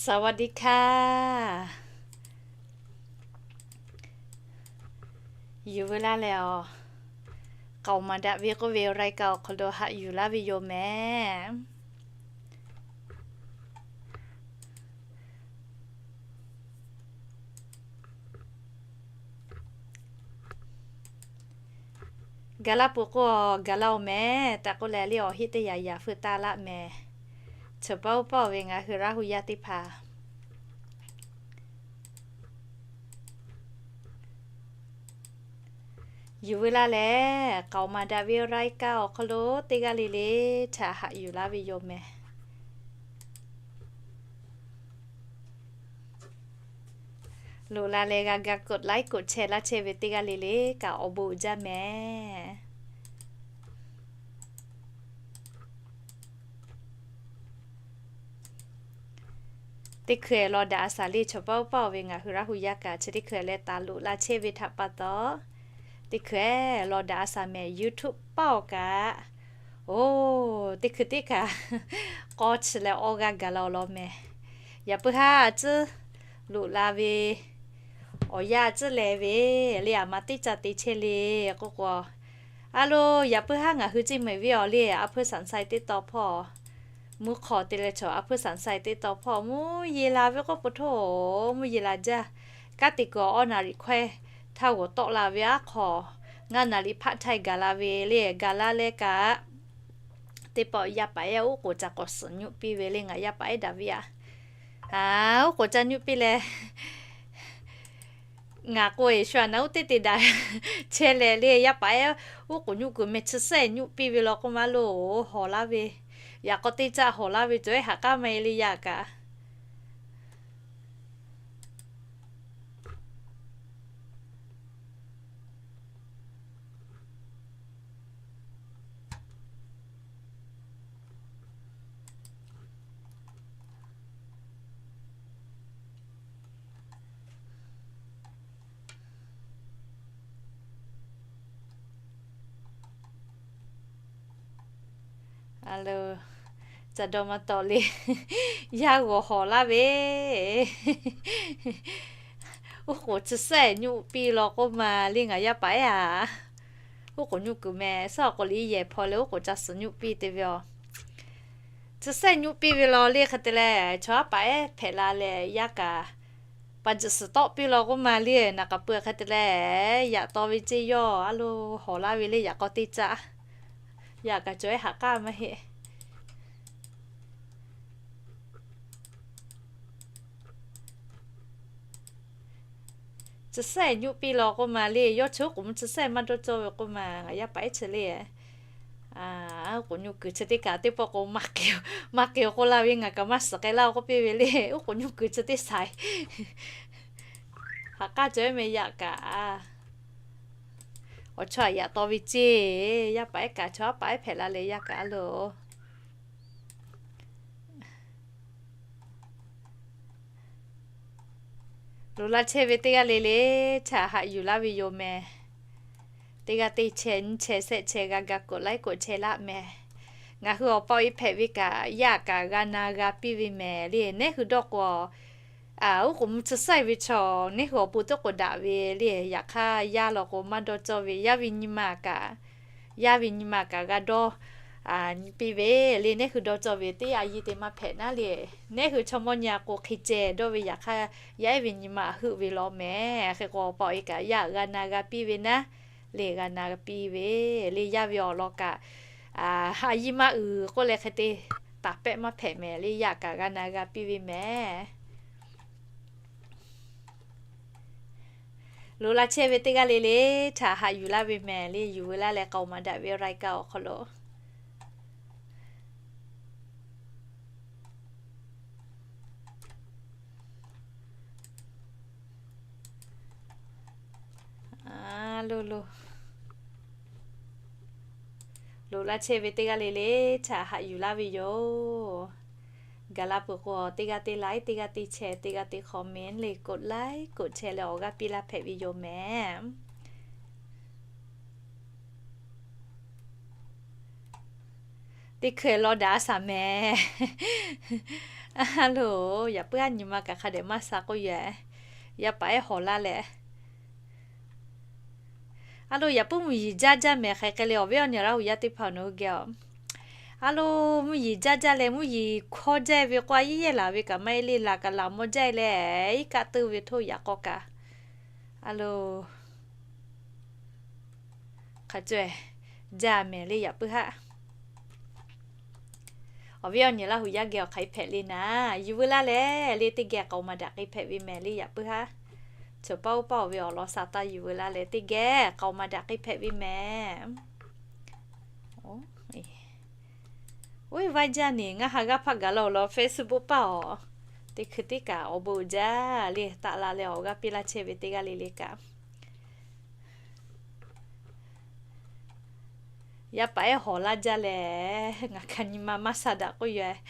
สวัสดีค่ะ Yuˬ veu laˇ leh awˬ, k'aoˍ maˍ daꞈ ve k'oˆ ve รายการ awˬ hk'aw lo haꞈ yuˬ laˇ ve yoˬ mehˍ. Gaˬ la peuˬ k'o, gaˬ la-oˬ mehˍ tehꞈ k'oˆ leh, le awˬ heˆ teˇ yanˇ yaꞈ feu taˇ laˇ mehˍ. Chawˬ paˇ oˇ paˇ-oˬ ve ngaˬ hui Laˇ hu yaˇ teˇ hpaˍ, yuˬ veu laˇ leh, k'aoˍ maˍ daꞈ ve รายการ awˬ hk'aw lo teˇ g'aˇ le le htaꞈ haꞈ yuˬ laˇ ve yoˬ mehˍ. Loꞈ la leh g'a ga กดไลค์ กดแชร์ laˇ chehˇ ve teˇ g'aˇ le le kaꞈ awˬ bon uiˍ jaˇ mehˍ. Teˇ hkui-eˬ law daꞈ a shaˍ le, chawˬ paˇ oˇ paˇ-oˬ ve ngaˬ hui Laˇ hu yaˇ kaꞈ chi teˇ hkui-eˬ leh taˍ loꞈ la chehˇ ve htaꞈ pa taw, teˇ hkui-eˬ law daꞈ a shaˍ mehˍ. YouTube paˇ-oˬ kaꞈ, oˬ, teˇ hkui teˇ kaꞈ k'awˇ chi leh awˇ g'aˇ gaˬ la-oˬ law mehˍ. Yaꞈ puiˉ haˉ a tcuhˉ loꞈ la ve awˬ yanˇ a tcuhˉ leh ve le, aˬ ma teˇ ca te chehˇ le k'oˆ k'o, a lo, yaꞈ puiˉ haˉ ngaˬ hui ceˇ mehˍ ve awˬ le, a hpui saˍ sai teˇ taw hpawˇ, mvuhˇ hk'aw te leh chaw a hpui saˍ sai teˇ taw hpawˇ mvuhˇ yeˬ la ve k'oˆ k'o, htoˇ, mvuhˇ yeˬ la jaˇ. Kanˉ te kuiˬ awˬ naˍ riˍ hkawehˇ htaˇ g'awˬ tawˆ la ve aˉ hk'aw, ngaˇ naˍ riˍ hpaˆ htaˇ gaˬ la ve le, gaˬ la leh kaꞈ, teˇ pawˆ yaˇ paˍ ehˉ oˉ k'oˍ ca k'awꞈ suhˍ nyuˆ piˇ ve le, ngaˬ yaˇ paˍ ehˉ daꞈ ve aꞈ. Oˉ k'oˍ ca nyuˆ piˇ leh, ngaˬ k'o Yeˍsuˆ a naˍ uˉ teˇ te daꞈ chehˇ leh le, yaˇ paˍ ehˉ oˉ k'oˍ nyuˆ kuiˬ meh chi sehˉ nyuˆ piˇ ve law k'oˆ ma lo, hawˬ laˇ ve, yaꞈ k'aw teˇ caˆ hawˬ laˇ ve cawˬ ehˉ haꞈ k'aˉ maˇ heˆ le yaˇ kaꞈ. A lo, ca dawˇ maˇ tawˆ le, yaˇ g'awˬ hawˬ laˇ ve, oˉ k'oˍ chi sehˉ nyuˆ piˇ law k'oˆ ma le ngaˬ yaˇ paˍ ehˉ aꞈ. Oˉ k'oˍ nyuˆ kuiˬ meh suhˉ awˬ k'o liꞈ yehˬ hpaw leh oˉ k'oˍ ca suhˍ nyuˆ piˇ te ve aˬ. Chi sehˉ nyuˆ piˇ ve law le hk'e te leh, chaw aˉ paˍ ehˉ hpehꞈ la leh yaˇ kaꞈ, pa juˬ suhˍ tawˆ piˇ law k'oˆ ma le, naˬ k'aꞈ pui hk'e te leh, yaꞈ taw ve ceˇ yawˇ a lo, hawˬ laˇ ve le yaꞈ k'aw teˇ caˆ. Yaˇ kaꞈ cawˬ ehˉ haꞈ k'aˉ maˇ heˆ. Chi sehˉ nyuˆ piˇ law k'oˆ ma le, yawˇ chi oˉ k'oˍ mvuh chi sehˉ maˇ dawˇ cawˇ ve k'oˆ ma, ngaˬ yaˇ paˍ ehˉ chi le. Oˉ k'oˍ nyuˆ kuiˬ chi teˇ kaꞈ teˇ pawˆ k'o maˇ k'e, maˇ k'e k'oˆ laˇ ve, ngaˬ kaꞈ maˇ suhˍ k'ai laˇ-oˬ k'oˆ piˇ ve le. Oˉ k'oˍ nyuˆ kuiˬ chi teˇ saiˍ haꞈ k'aˉ cawˬ ehˉ meh yaˇ kaꞈ. Awˬ chawˇ aꞈ yaꞈ taw ve ceˇ, yaˇ paˍ ehˉ kaꞈ chaw aˉ paˍ ehˉ hpehꞈ la leh yaˇ kaꞈ a lo. Loꞈ la chehˇ ve teˇ g'aˇ le le htaꞈ haꞈ yuˬ laˇ ve yoˬ mehˍ. Teˇ g'aˇ teˇ chehˇ nyiˇ chehˇ shehˆ chehˇ g'a ga กดไลค์ กดแชร์ laˇ mehˍ. Ngaˬ hui awˬ pa awˬ e hpehꞈ ve kaꞈ yaˇ kaꞈ g'a na g'a piˇ ve mehˍ le. Neˉ hui dawˇ k'o, oˉ k'oˍ mvuh chi sehˉ ve chaw neˉ hui awˬ pon teˇ k'oˍ daꞈ ve le. Yaꞈ hk'aˇ yaˇ law k'o maˇ dawˇ cawˇ ve, yaˇ ve nyi ma kaꞈ, yaˇ ve nyi ma kaꞈ g'a dawˇ nyi piˇ ve le. Neˉ hui dawˇ cawˇ ve teˇ a yiˇ te maˇ hpehꞈ naˉ le. Neˉ hui chaw mawˇ nyi a k'o hk'e ceh dawˇ ve, yaꞈ hk'aˇ yaˇ ehˉ ve nyi ma heuˆ ve law mehˍ. Hk'e k'o awˬ pa awˬ e kaꞈ yaˇ g'a na g'a piˇ ve naˉ le, g'a na g'a piˇ ve le. Yaˇ ve awˬ lawn kaꞈ a yiˇ maˇ uiˍ k'oˆ leh hk'e te taˍ pehˆ maˇ hpehꞈ mehˍ le. Yaˇ kaꞈ g'a na g'a piˇ ve mehˍ. Loꞈ la chehˇ ve teˇ g'aˇ le le htaꞈ haꞈ yuˬ laˇ ve mehˍ le. Yuˬ veu laˇ leh k'aoˍ maˍ daꞈ ve รายการ awˬ hk'aw lo lo lo. Loꞈ la chehˇ ve teˇ g'aˇ le le htaꞈ haꞈ yuˬ laˇ ve yoˬ. Gaˬ la peuˬ k'o, teˇ g'aˇ teˇ ไลค์ teˇ g'aˇ teˇ แชร์ teˇ g'aˇ teˇ คอมเมนต์ le กดไลค์ กดแชร์ leh awˬ g'aˇ piˇ laˇ hpehꞈ ve yoˬ mehˍ. Teˇ hkui law daꞈ a shaˍ mehˍ. A loˬ, yaꞈ puiˉ haˉ nyi ma kaꞈ hk'a dehꞈ maˇ sha k'oˆ yaˬ. Yaˇ paˍ ehˉ hawˍ laˇ leh. A loˬ, yaꞈ puiˉ mvuhˇ yeˬ jaˇ jaˇ mehˍ hk'e hk'e le awˬ viˉ awˬ nyi Laˇ huˍ yaˇ teˇ hpaˍ nawˬ hui geh a. A loˬ, mvuhˇ yeˬ jaˇ jaˇ leh mvuhˇ yeˬ hkawˇ jaˇ ve k'o a yeˇ yehˇ laˬ ve kaꞈ maˇ heˆ le, laˬ kaꞈ laˬ mawˇ jaˇ e leh, iˉ kaˆ teuˇ ve htoˇ yaꞈ k'aw kaꞈ. A loˬ, hk'a caweh jaˇ mehˍ le yaꞈ puiˉ haˉ. Awˬ viˉ awˬ nyi Laˇ huˍ yaˇ geh awˬ hk'aˬ hk'e hpehꞈ le naˍ, yuˬ veu laˇ leh le teˇ geh k'aoˍ maˍ daꞈ k'e hpehꞈ ve mehˍ le yaꞈ puiˉ haˉ. Cawˬ paˇ oˇ paˇ oˬ ve awˬ lawn sha taˇ yuˬ veu laˇ leh teˇ geh k'aoˍ maˍ daꞈ k'e hpehꞈ ve mehˍ. Oˇ, vaˇ jaˇ neˬ ngaˇ ha g'aˇ hpaˆ gaˬ la awˬ lawn Facebook paˇ awˬ. Teˇ hkui teˇ kaꞈ awˬ bon uiˍ jaˇ le taˆ la leh awˬ g'aˇ piˇ laˇ chehˇ ve teˇ g'aˇ le le kaꞈ. Yaˇ paˍ ehˉ hawˍ laˇ jaˇ leh, ngaˬ hk'a nyi ma maˇ sha daꞈ k'oˆ yaˬ.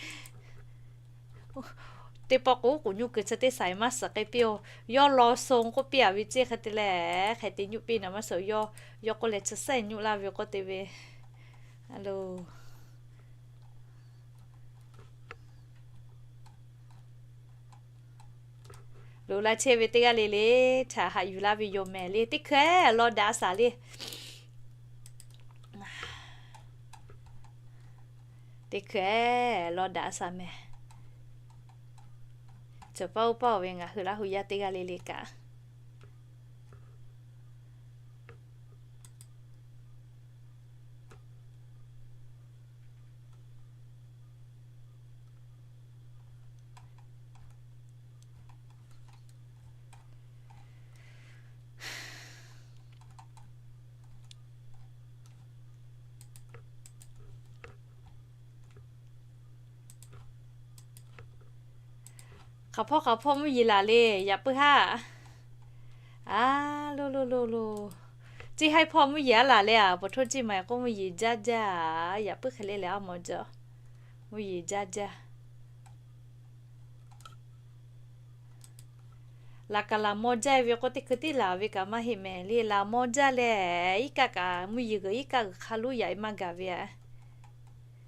Teˇ pawˆ k'o k'oˍ nyuˇ kuiˬ chi teˇ saiˍ maˇ suhˍ k'ai piˇ-oˬ, yawˇ law so k'oˆ piˇ a ve ceˇ hk'e te leh, hk'e te nyuˆ piˇ naˍ maˇ suhˍ, yawˇ k'oˆ leh chi sehˉ nyuˆ laˇ ve k'oˆ te ve. A loˬ, loꞈ la chehˇ ve teˇ g'aˇ le le htaꞈ haꞈ yuˬ laˇ ve yoˬ mehˍ le teˇ hkui law daꞈ a shaˍ le. Teˇ hkui law daꞈ a shaˍ mehˍ. Cawˬ paˇ oˇ paˇ oˬ ve ngaˬ hui Laˇ huˍ yaˇ teˇ g'aˇ le le kaꞈ. Hk'aˬ hpawˇ hk'aˬ hpawˇ mvuhˇ yeˬ laˬ le yaꞈ puiˉ haˉ. A, lo lo lo lo. Ceˇ haiˉ hpawˇ mvuhˇ yeˬ a laˬ le a, paˍ htoˇ ceˇ ma k'oˆ mvuhˇ yeˬ jaˇ jaˇ. Yaꞈ puiˉ hk'e le leh a mawˬ jaˇ. Mvuhˇ yeˬ jaˇ jaˇ. Laˬ kaꞈ laˬ mawˇ jaˇ ve k'o teˇ hkui tiˉ laˬ ve kaꞈ maˇ heˆ mehˍ le, laˬ mawˇ jaˇ leh iˉ kaˆ kaꞈ mvuhˇ yeˬ g'uiˬ iˉ kaˆ g'uiˬ hk'a luˉ yaꞈ e maˇ gaˬ ve a.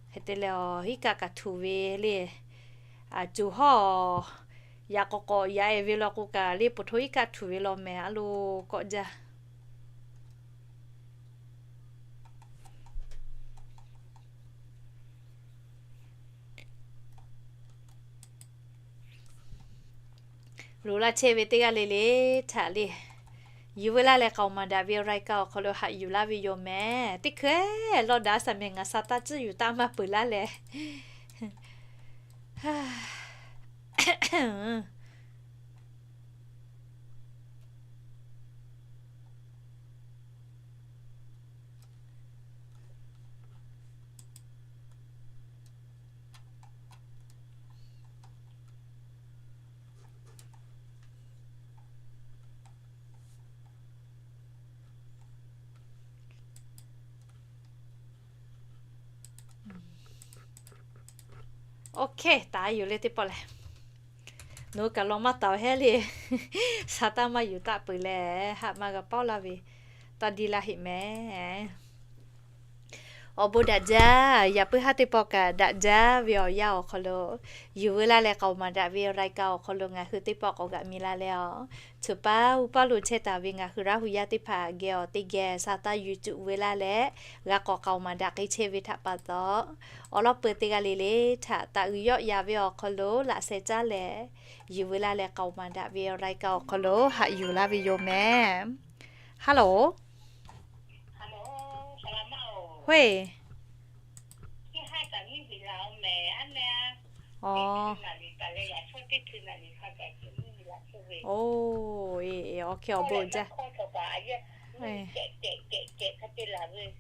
Hk'e te leh, iˉ kaˆ kaꞈ htuˬ ve le. Aˬ, coˬ hawˇ yaꞈ k'awꞈ k'awꞈ yaꞈ e ve law k'o kaꞈ le, paˍ htoˇ iˉ kaˆ htuˬ ve law mehˍ a lo kawˆ jaˇ. Loꞈ laˇ chehˇ ve teˇ g'aˇ le le htaꞈ le, yuˬ veu laˇ leh k'aoˍ maˍ daꞈ ve รายการ awˬ hk'aw lo haꞈ yuˬ laˇ ve yoˬ mehˍ. Teˇ hkui law daꞈ a shaˍ mehˍ, ngaˬ sha taˇ tcuhˉ yuˬ taˇ maˇ peuˬ laˇ leh. Oˇ hkehˇ taˍ yoˬ le teˇ pawˆ lehˬ. Nawˬ hui kaꞈ law maˇ taˍ hehˉ le. Sha taˇ maˇ yuˬ taˆ peuˬ leh haꞈ maˇ g'a paoˉ laˇ ve taˇ diˇ laˇ heˆ mehˍ. Awˬ bon daꞈ jaˇ. Yaꞈ puiˉ haˉ teˇ pawˆ kaꞈ daꞈ jaˇ ve awˬ yanˇ awˬ hk'aw lo yuˬ veu laˇ leh k'aoˍ maˍ daꞈ ve รายการ awˬ hk'aw lo ngaˬ hui teˇ pawˆ k'awꞈ g'aꞈ mi laˇ leh a, choˬ paˇ uˇ paˇ lo chehˇ taˍ ve ngaˬ hui Laˇ huˍ yaˇ teˇ hpaˍ geh awˬ teˇ geh sha taˇ yuˬ cuˬ veu laˇ leh, g'a k'awꞈ k'aoˍ maˍ daꞈ k'ai chehˇ ve htaꞈ pa taw, awˬ lawn peu teˇ g'aˇ le le htaꞈ taꞈ uiˍ yawˆ yan ve awˬ hk'aw lo laꞈ sheh caˉ leh, yuˬ veu laˇ leh k'aoˍ maˍ daꞈ ve รายการ awˬ hk'aw lo haꞈ yuˬ laˇ ve yoˬ mehˍ. Hello. Hoˆ e. Aw. Oˇ, e, e, awˬ hkehˇ awˬ bon jaˇ.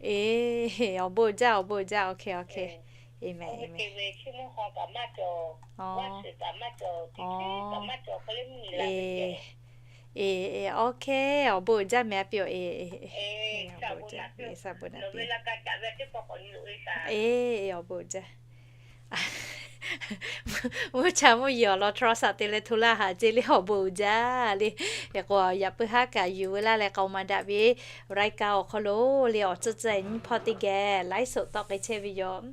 E, awˬ bon jaˇ, awˬ bon jaˇ, awˬ hkehˇ, awˬ hkehˇ. E mehˍ, e mehˍ. Aw. E, e, awˬ hkehˇ awˬ bon jaˇ mehˍ a piˇ-oˬ, e, e, awˬ bon jaˇ, e, sha bon naˍ piˇ. E, e, awˬ bon jaˇ. Mvuhˇ cha mvuhˇ yeˬ awˬ lawn htaꞈ shaˍ te leh hto laˇ haˍ ce le awˬ bon uiˍ jaˇ le. Hk'e k'o yaꞈ puiˉ haˉ kaꞈ yuˬ veu laˇ leh k'aoˍ maˍ daꞈ ve รายการ awˬ hk'aw lo le awˬ tcuhˇ tcuhˇ nyiˇ hpawˇ teˇ geh ไลฟ์สด tawˆ k'ai chehˇ ve yoˬ.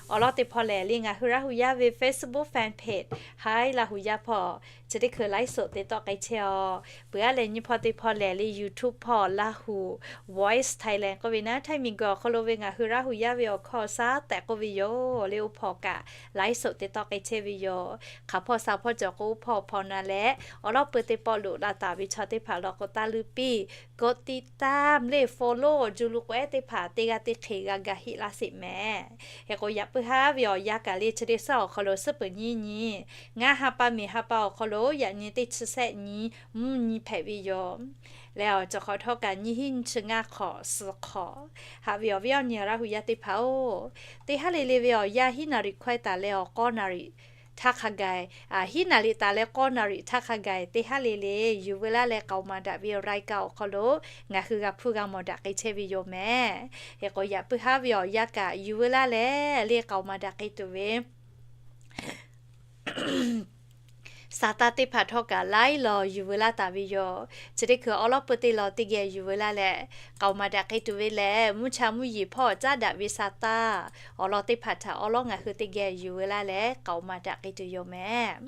Awˬ lawn teˇ hpawˇ lehˬ, le ngaˬ hui Laˇ hu yaˇ ve Facebook fan page Hi Laˇ hu yaˇ hpawˇ chi teˇ hkui ไลฟ์สด te tawˆ k'ai chehˇ-aw. Peuˬ aˉ lehˬ, nyiˇ hpawˇ teˇ hpawˇ lehˬ, le YouTube hpawˇ Laˇ hu Voice Thailand k'oˆ ve naˉ, Htaiˇ miˬguiˬ awˬ hk'aw lo ve ngaˬ hui Laˇ hu yaˇ ve awˬ hkawˇ shaˉ tehꞈ k'oˆ ve yoˬ. Le oˇ hpawˇ kaꞈ ไลฟ์สด te tawˆ k'ai chehˇ ve yoˬ. Hk'aˬ hpawˇ sha hpawˇ cawˬ k'o, oˇ hpawˇ hpawˇ na leh awˬ lawn peuˬ teˇ pawˆ loꞈ la taˍ ve chaw teˇ hpaˍ law k'o, taˇ luˇ piˇ กดติดตาม le follow awˬ juˇ lo k'o ehˉ teˇ hpaˍ teˇ g'aˇ teˇ hk'e g'a ga heˆ laˇ sheˍ mehˍ. Hk'e k'o, yaꞈ puiˉ haˉ ve awˬ yanˇ kaꞈ le chi teˇ suhˉ awˬ hk'aw lo suhˉ peuˬ nyiˇ nyi, ngaˇ ha pa miˬ ha pa awˬ hk'aw lo yaꞈ nyi teˇ chi sehˆ nyi mvuhˇ nyi hpehꞈ ve yoˬ. Leh awˬ cawˬ hk'awꞈ htawˇ kaꞈ nyiˇ hinˉ nyiˇ chi ngaˇ hk'awꞈ suhˍ hk'awꞈ haꞈ ve awˬ viˉ awˬ nyi Laˇ hu yaˇ teˇ hpaˍ-oˬ, teˇ haˉ le le ve awˬ yanˇ hiˉ naˍ riˍ hkawehˇ taˍ leh awˬ k'awˇ naˍ riˍ htaˇ hk'a gaˬ, hiˉ naˍ riˍ taˍ leh k'awˇ naˍ riˍ htaˇ hk'a gaˬ teˇ haˉ le le yuˬ veu laˇ leh k'aoˍ maˍ daꞈ ve รายการ awˬ hk'aw lo ngaˬ hui g'a hpuˇ g'a mawˬ daꞈ k'ai chehˇ ve yoˬ mehˍ. Hk'e k'o, yaꞈ puiˉ haˉ ve awˬ yanˇ kaꞈ yuˬ veu laˇ leh le k'aoˍ maˍ daꞈ k'ai tuˬ ve sa taˇ teˇ hpaˍ htawˇ kaꞈ laiˉ law yuˬ veu laˇ taˍ ve yoˬ. Chi teˇ hkui awˬ lawn peuˬ teˇ law teˇ geh yuˬ veu laˇ leh k'aoˍ maˍ daꞈ k'ai tuˬ ve lehˬ, mvuhˇ cha mvuhˇ yeˬ hpawˇ caˉ daꞈ ve sa taˇ awˬ lawn teˇ hpaˍ htaꞈ awˬ lawn ngaˬ hui teˇ geh yuˬ veu laˇ leh k'aoˍ maˍ daꞈ k'ai tuˬ yoˬ mehˍ.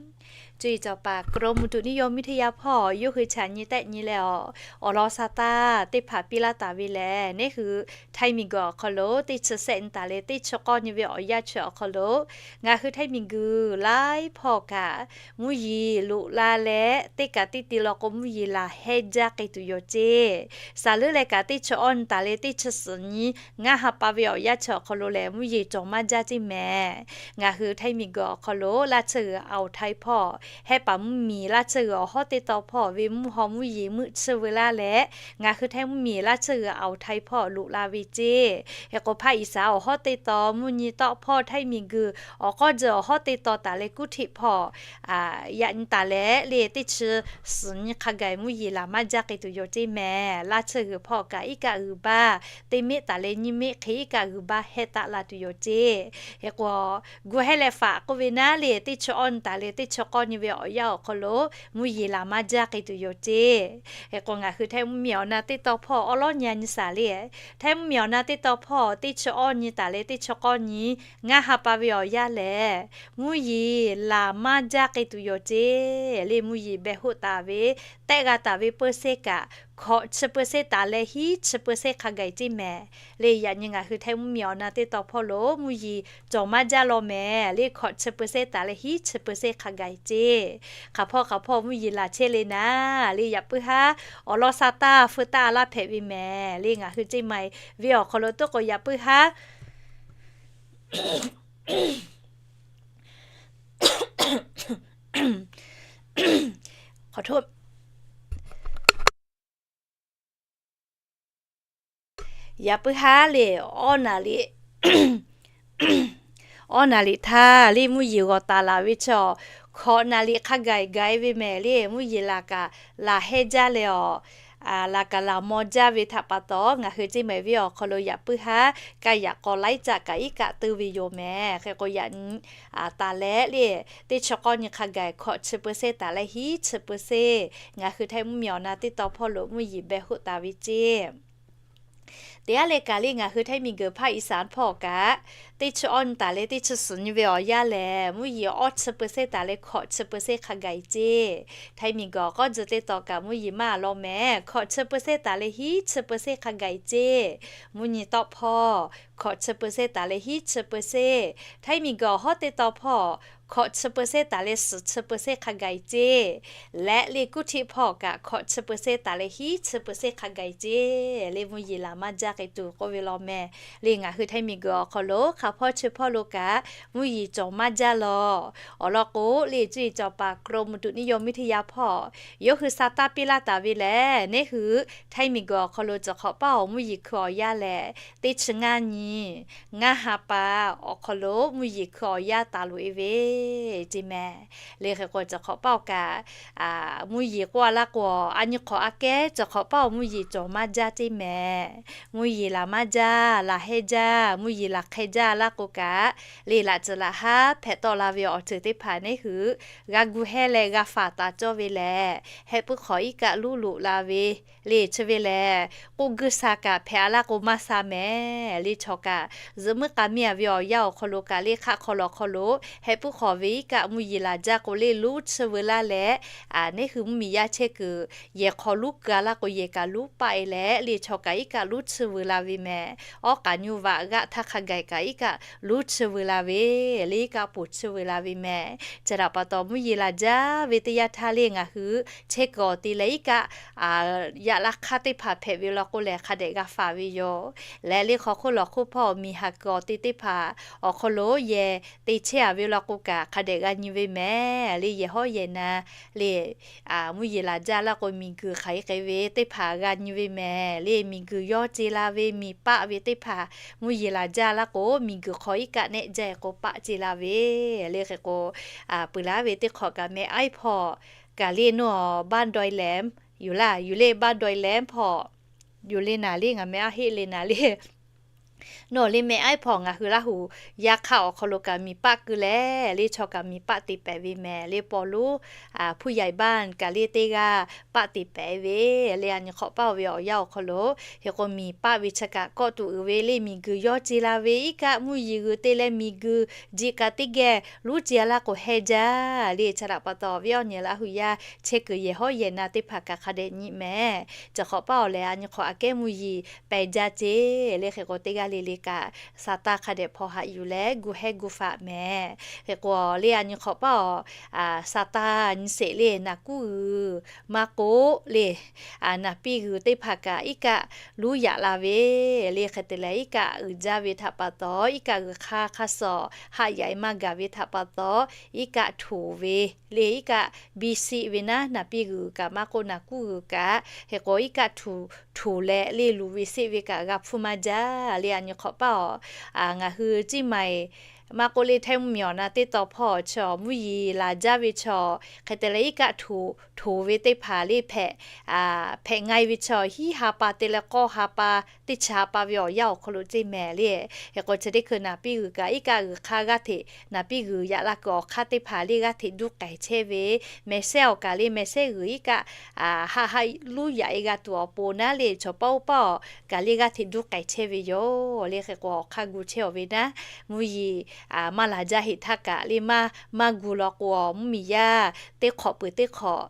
Cuˇ yiˍ cawˬ paˍ กรมอุตุนิยมวิทยา hpawˇ yawˇ hui chaꞈ nyi tehˆ nyi leh awˬ, awˬ lawn sa taˇ teˇ hpaˍ piˇ laˇ taˍ ve lehˬ, neˇ hui Htaiˇ miˬguiˬ awˬ hk'aw lo teˇ chi sehˆ nyi taˍ leh teˇ chi k'awˇ nyi ve awˬ yanˇ chi awˬ hk'aw lo ngaˬ hui Htaiˇ miˬguiˬ laiˉ hpawˇ kaꞈ mvuhˇ yeˬ loꞈ la leh teˇ kaꞈ teˇ ti law k'o mvuhˇ yeˬ laˬ hehˇ jaˇ k'ai tuˬ yoˬ ceˇ. Saˍ leuˉ leh kaꞈ teˇ chi awˇ nyi taˍ leh teˇ chi suhˍ nyi ngaˇ ha pa ve awˬ yanˇ chi awˬ hk'aw lo lehˬ, mvuhˇ yeˬ cawˬ maˇ jaˇ ceˇ mehˍ. Ngaˬ hui Htaiˇ miˬguiˬ awˬ hk'aw lo laˇ tsuhˇ g'uiˬ อ่าวไทย hpawˇ hehˉ paˍ mvuhˇ miˬ laˇ tsuhˇ g'uiˬ awˬ hawˉ teˇ taw hpawˇ ve mvuhˇ haw mvuhˇ yeˬ meuˆ tsuhˇ veu laˇ leh, ngaˬ hui Htaiˇ mvuhˇ miˬ laˇ tsuhˇ g'uiˬ อ่าวไทย hpawˇ loꞈ la ve ceˇ. Hk'e k'o, hpaˇ iˍ saˍ awˬ hawˉ teˇ taw mvuhˇ nyi tawˆ hpawˇ Htaiˇ miˬguiˬ awˬ k'awˇ tzuhˬ awˬ hawˉ teˇ taw taˍ leh kuˇ htiˆ hpawˇ yaꞈ nyi taˍ leh le teˇ chi suhˍ nyi hk'a gaˬ mvuhˇ yeˬ laˬ maˇ jaˇ k'ai tuˬ yoˬ ceˇ mehˍ. Laˇ tsuhˇ g'uiˬ hpawˇ kaꞈ iˉ kaˆ g'uiˬ baˇ teˇ meˆ taˍ leh nyiˇ meˆ hk'e iˉ kaˆ g'uiˬ baˇ hehˇ taˆ la tuˬ yoˬ ceˇ. Hk'e k'o, gu hehˉ leh faꞈ k'oˆ ve naˉ le teˇ chi awˇ nyi taˍ leh teˇ chi k'awˇ nyi ve awˬ yanˇ awˬ hk'aw lo mvuhˇ yeˬ laˬ maˇ jaˇ k'ai tuˬ yoˬ ceˇ. Hk'e k'o, ngaˬ hui Htaiˇ mvuhˇ miˬ awˬ na teˇ taw hpawˇ awˉ lawˉ nyi a nyi shaˍ le. Htaiˇ mvuhˇ miˬ awˬ na teˇ taw hpawˇ teˇ chi awˇ nyi taˍ leh teˇ chi k'awˇ nyi ngaˇ ha pa ve awˬ yanˇ lehˬ, mvuhˇ yeˬ laˬ maˇ jaˇ k'ai tuˬ yoˬ ceˇ. Le mvuhˇ yeˬ beh hoˆ taˍ ve, tehˆ g'a taˍ ve เปอร์เซ็นต์ kaꞈ hkawꞈ chi เปอร์เซ็นต์ taˍ leh hiˉ chi เปอร์เซ็นต์ hk'a gaˬ ceˇ mehˍ. Le yaꞈ nyi ngaˬ hui Htaiˇ mvuhˇ miˬ awˬ na teˇ taw hpawˇ lo mvuhˇ yeˬ cawˬ maˇ jaˇ law mehˍ. Le hkawꞈ chi เปอร์เซ็นต์ taˍ leh hiˉ chi เปอร์เซ็นต์ hk'a gaˬ ceˇ. Hk'aˬ hpawˇ hk'aˬ hpawˇ mvuhˇ yeˬ laˬ chehˇ le naˉ le, yaꞈ puiˉ haˉ awˬ lawn sa taˇ feu taˇ laˇ hpehꞈ ve mehˍ. Le ngaˬ hui ceˇ ma ve awˬ hk'aw lo toˆ k'o, yaꞈ puiˉ haˉ Yaꞈ puiˉ haˉ le, awˇ naˍ riˍ, awˇ naˍ riˍ htaˇ le mvuhˇ yeˬ g'awˬ taˍ laˬ ve chaw, hkawꞈ naˍ riˍ hk'a gaˬ gaˬ ve mehˍ le, mvuhˇ yeˬ laˬ kaꞈ laˬ hehˇ jaˇ leh awˬ, laˬ kaꞈ laˬ maw jaˇ ve htaꞈ pa taw, ngaˬ hui ceˇ ma ve awˬ hk'aw lo yaꞈ puiˉ haˉ kaˇ yaꞈ k'aw laiˉ caˆ kaꞈ iˉ kaˆ teu ve yoˬ mehˍ. Hk'e k'o, yaꞈ taˍ leh le, teˇ chi k'awˇ nyi hk'a gaˬ hkawꞈ chi เปอร์เซ็นต์ taˍ leh hiˉ chi เปอร์เซ็นต์, ngaˬ hui Htaiˇ mvuhˇ miˬ awˬ na teˇ taw hpawˇ lo mvuhˇ yeˬ beh hoˆ taˍ ve ceˇ. Teˇ g'aˇ leh kaꞈ le, ngaˬ hui Htaiˇ miˬ guiˬ hpaˇ iˍ saˍ hpawˇ kaꞈ, teˇ chi awˇ nyi taˍ leh teˇ chi suhˍ nyi ve awˬ yanˇ lehˬ, mvuhˇ yeˬ awˇ chi เปอร์เซ็นต์ taˍ leh hkawꞈ chi เปอร์เซ็นต์ hk'a gaˬ e ceˇ. Htaiˇ miˬ guiˬ awˬ k'awˇ tzuhˬ teˇ taw kaꞈ mvuhˇ yeˬ maˇ a law mehˍ, hkawꞈ chi เปอร์เซ็นต์ taˍ leh hiˉ chi เปอร์เซ็นต์ hk'a gaˬ e ceˇ. Mvuhˇ nyi tawˆ hpawˇ hkawꞈ chi เปอร์เซ็นต์ taˍ leh hiˉ chi เปอร์เซ็นต์, Htaiˇ miˬ guiˬ awˬ hawˉ teˇ taw hpawˇ hkawꞈ chi เปอร์เซ็นต์ taˍ leh suhˍ chi เปอร์เซ็นต์ hk'a gaˬ e ceˇ. Leh le kuˇ htiˆ hpawˇ kaꞈ hkawꞈ chi เปอร์เซ็นต์ taˍ leh hiˉ chi เปอร์เซ็นต์ hk'a gaˬ e ceˇ. Le mvuhˇ yeˬ laˬ maˇ jaˇ k'ai tuˬ k'oˆ ve law mehˍ. Le ngaˬ hui Htaiˇ miˬ guiˬ awˬ hk'aw lo hk'aˬ hpawˇ chi hpawˇ lo kaꞈ mvuhˇ yeˬ cawˬ maˇ jaˇ law. Awˬ lawn k'o, le cuˇ yiˍ cawˬ paˍ กรมอุตุนิยมวิทยา hpawˇ yawˇ hui sa taˇ piˇ laˇ taˍ ve lehˬ, neˇ hui Htaiˇ miˬ guiˬ awˬ hk'aw lo cawˬ hk'awꞈ paˇ awˬ mvuhˇ yeˬ hkui awˬ yanˇ lehˬ, teˇ chi ngaˇ nyi ngaˇ ha pa awˬ hk'aw lo mvuhˇ yeˬ hkui awˬ yanˇ taˍ loꞈ e ve ceˇ mehˍ. Le hk'e k'o, cawˬ hk'awꞈ paˇ awˬ kaꞈ, mvuhˇ yeˬ k'oˆ a laˇ k'o, a nyi hk'awꞈ aꞈ kehˉ cawˬ hk'awꞈ paˇ awˬ mvuhˇ yeˬ cawˬ maˇ jaˇ ceˇ mehˍ. Mvuhˇ yeˬ laˬ maˇ jaˇ, laˬ hehnˇ jaˇ, mvuhˇ yeˬ laˬ hk'e jaˇ laˇ k'o kaꞈ, le laꞈ tcuhˍ laꞈ haˉ hpehꞈ tawˆ la ve awˬ ceuˬ teˇ hpaˍ neˇ hui g'a gu hehnˇ leh g'a faˍ taˍ cawˇ ve lehˬ, heh puiˉ hk'awꞈ iˉ kaˆ luˉ loꞈ la ve le chi ve lehˬ, k'oˆ guiˇ sha kaꞈ hpehꞈ a laˇ k'o maˇ sha mehˍ. Le chaw kaꞈ zuhꞈ muiˉ k'a miˇ a ve awˬ yanˇ awˬ hk'aw lo kaꞈ le hk'aˆ hk'aw lo awˬ hk'aw lo heh puiˉ hk'awꞈ ve iˉ kaˆ mvuhˇ yeˬ laˬ jaˇ k'o le luˉ tsuhˇ veu laˇ leh, neˇ hui mvuhˇ miˬ yaˇ chehˇ kuiˬ yehˬ hk'aw luˉ keu a laˇ k'o yehˬ kaꞈ luˉ paˆ e leh le chaw kaꞈ iˉ kaˆ luˉ tsuhˇ veu la ve mehˍ. Awˉ k'aꞈ nyu vaꞈ g'aˆ htaˇ hk'a gaˬ kaꞈ iˉ kaˆ luˉ tsuhˇ veu la ve le iˉ kaˆ poˬ tsuhˇ veu la ve mehˍ. Chi htaꞈ pa taw mvuhˇ yeˬ laˬ jaˇ ve teˇ yanˇ htaˇ le ngaˬ hui chehˇ kuiˬ awˬ te leh iˉ kaˆ yaꞈ la hk'aˇ teˇ hpaˍ hpehꞈ ve law k'o lehˬ hk'a dehꞈ g'a faˍ ve yoˬ. Leh le hk'aw hk'oˆ lawˬ hk'oˆ hpawˇ miˬ haˍ kuiˬ awˬ te teˇ hpaˍ awˬ hk'aw lo yehˬ te chehˇ a ve law k'o kaꞈ hk'a dehꞈ g'a nyi ve mehˍ. Le yehˬ hawˉ yehˬ na le mvuhˇ yeˬ laˬ jaˇ laˇ k'o miˬ guiˬ hk'aˬ hk'e k'ai ve teˇ hpaˍ g'a nyi ve mehˍ. Le miˬ guiˬ yawˇ ce la ve miˬ paˆ ve teˇ hpaˍ mvuhˇ yeˬ laˬ jaˇ laˇ k'o miˬ guiˬ hk'aw iˉ kaˆ nehˆ jaˇ e k'o paˆ ce la ve le hk'e k'o, peuˬ laˇ ve teˇ hk'awꞈ kaꞈ meh aiˉ hpawˇ kaꞈ le nawˬ baˆ daweh lehˬ, yuˬ laˇ yuˬ le baˆ daweh lehˬ hpawˇ, yuˬ le naˍ le ngaˬ meh aˉ heˆ le naˍ le. Nawˬ le meh aiˉ hpawˇ ngaˬ hui Laˇ huˍ yaˇ hk'aˆ awˬ hk'aw lo kaꞈ miˬ paˆ keu leh le chaw kaꞈ miˬ paˆ te pehˍ ve mehˍ. Le paw lonˉ hpu yaiˍ baˆ kaꞈ le teˇ g'aˇ paˆ te pehˍ ve le a nyi hk'awꞈ paˇ oˬ ve awˬ yanˇ awˬ hk'aw lo hk'e k'o miˬ paˆ ve chi kaꞈ kawˆ tuˬ uiˍ ve le miˬ guiˬ yawˇ ce la ve iˉ kaˆ mvuhˇ yeˬ g'uiˬ te leh miˬ guiˬ jiꞈ kaꞈ teˇ geh luˉ ce a laˇ k'o hehnˇ jaˇ le. Chi htaꞈ pa taw viˉ awˬ nyi Laˇ huˍ yaˇ chehˇ kuiˬ yehˬ hawˉ yehˬ na teˇ hpaˍ kaꞈ hk'a dehꞈ nyi mehˍ. Cawˬ hk'awꞈ paˇ awˬ lehˬ a nyi hk'awꞈ aꞈ kehˉ mvuhˇ yeˬ pehˬ jaˇ ce le hk'e k'o teˇ g'aˇ le le kaꞈ sa taˇ hk'a dehꞈ hpaw haꞈ yuˬ leh gu hehnˇ gu faꞈ mehˍ. Hk'e k'o le a nyi hk'awꞈ paˇ awˬ sa taˇ nyi sheˍ le naˍ kuˉ g'uiˬ maˇ k'oˆ le naˍ piˇ g'uiˬ teˇ hpaˍ kaꞈ iˉ kaˆ luˉ yaꞈ la ve le hk'e te leh iˉ kaˆ uiˍ jaˇ ve htaꞈ pa taw iˉ kaˆ g'uiˬ hk'aˇ hk'aˇ suh haˆ yaꞈ e maˇ gaˬ ve htaꞈ pa taw iˉ kaˆ htoˍ ve le iˉ kaˆ biˇ siˆ ve naˉ naˍ piˇ g'uiˬ kaꞈ maˇ k'oˆ naˍ kuˉ g'uiˬ kaꞈ hk'e k'o iˉ kaˆ htoˍ leh le luˬ ve seˆ ve kaꞈ g'a hpfuhˇ maˇ jaˇ le a nyi hk'awꞈ paˇ awˬ. Ngaˬ hui Ciˇ maiˍ maˇ k'oˆ le htaiˇ mvuhˇ miˬ awˬ na teˇ taw hpawˇ chaw mvuhˇ yeˬ laˬ jaˇ ve chaw hk'e te leh iˉ kaˆ htoˍ ve teˇ hpaˍ le hpehꞈ hpehꞈ nga e ve chaw hiˉ ha pa te leh k'awˇ ha pa teˇ chi ha pa ve awˬ yanˇ awˬ hk'aw lo ceˇ mehˍ le. Hk'e k'o chi teˇ hkui naˍ piˇ g'uiˬ kaꞈ iˉ kaˆ g'uiˬ hk'aˇ g'aˇ hteꞈ naˍ piˇ g'uiˬ yaꞈ la kuiˬ awˬ hk'aˇ teˇ hpaˍ le g'aˇ hteꞈ duˇ k'ai chehˇ ve mehˍ sehˉ awˬ kaꞈ le mehˍ sehˉ g'uiˬ iˉ kaˆ haˆ haˆ luˉ yaꞈ e g'a tuˬ awˬ pon naˉ le chaw paˇ oˇ paˇ awˬ kaꞈ le g'aˇ hteꞈ duˇ k'ai chehˇ ve yoˬ le. Hk'e k'o awˬ hk'aˇ gu chehˇ awˬ ve naˉ mvuhˇ yeˬ maˇ laˬ jaˇ heˆ htaˇ kaꞈ le maˇ maˇ gu law k'o mvuhˇ miˬ yaˇ teˇ hk'awꞈ peuˬ teˇ hk'awꞈ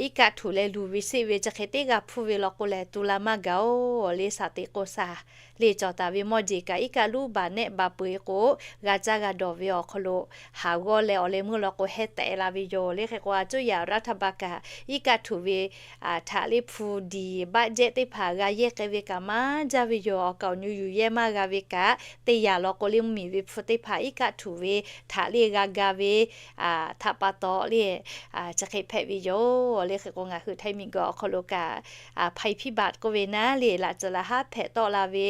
iˉ kaˆ htoˍ leh luˬ ve seˆ ve chi hk'e teˇ g'aˇ hpfuhˇ ve law k'o lehˬ tu la maˇ gaˬ oˬ le shaˍ teꞈ k'o shaˍ le cawˬ taˍ ve mawˇ jeˬ kaꞈ iˉ kaˆ luˉ baˬ nehˆ baˬ peu e k'o g'a caˇ g'a dawˬ ve awˬ hk'aw lo haˍ g'awˇ leh awˬ leh meuˇ law k'o heh tehꞈ la ve yoˬ le. Hk'e k'o a cuˇ yaꞈ raˇ htaˇ ba kaꞈ iˉ kaˆ htoˍ ve htaꞈ le hpu diˍ baˆ jehˆ teˇ hpaˍ g'a yehˇ k'ai ve kaꞈ maˇ jaˇ ve yoˬ. Awˬ kaˍ awˬ nyu yuˬ yehˇ maˇ g'a ve kaꞈ teˇ yanˇ law k'o le mvuhˇ miˬ ve hpu teˇ hpaˍ iˉ kaˆ htoˍ ve htaꞈ le g'a ga ve htaꞈ pa taw le chi hk'e hpehꞈ ve yoˬ le. Hk'e k'o ngaˬ hui Htaiˇ miˬ guiˬ awˬ hk'aw lo kaꞈ hpaˍ hpiˇ baꞈ k'oˆ ve naˉ le laꞈ tcuhˍ laꞈ haˉ hpehꞈ tawˆ la ve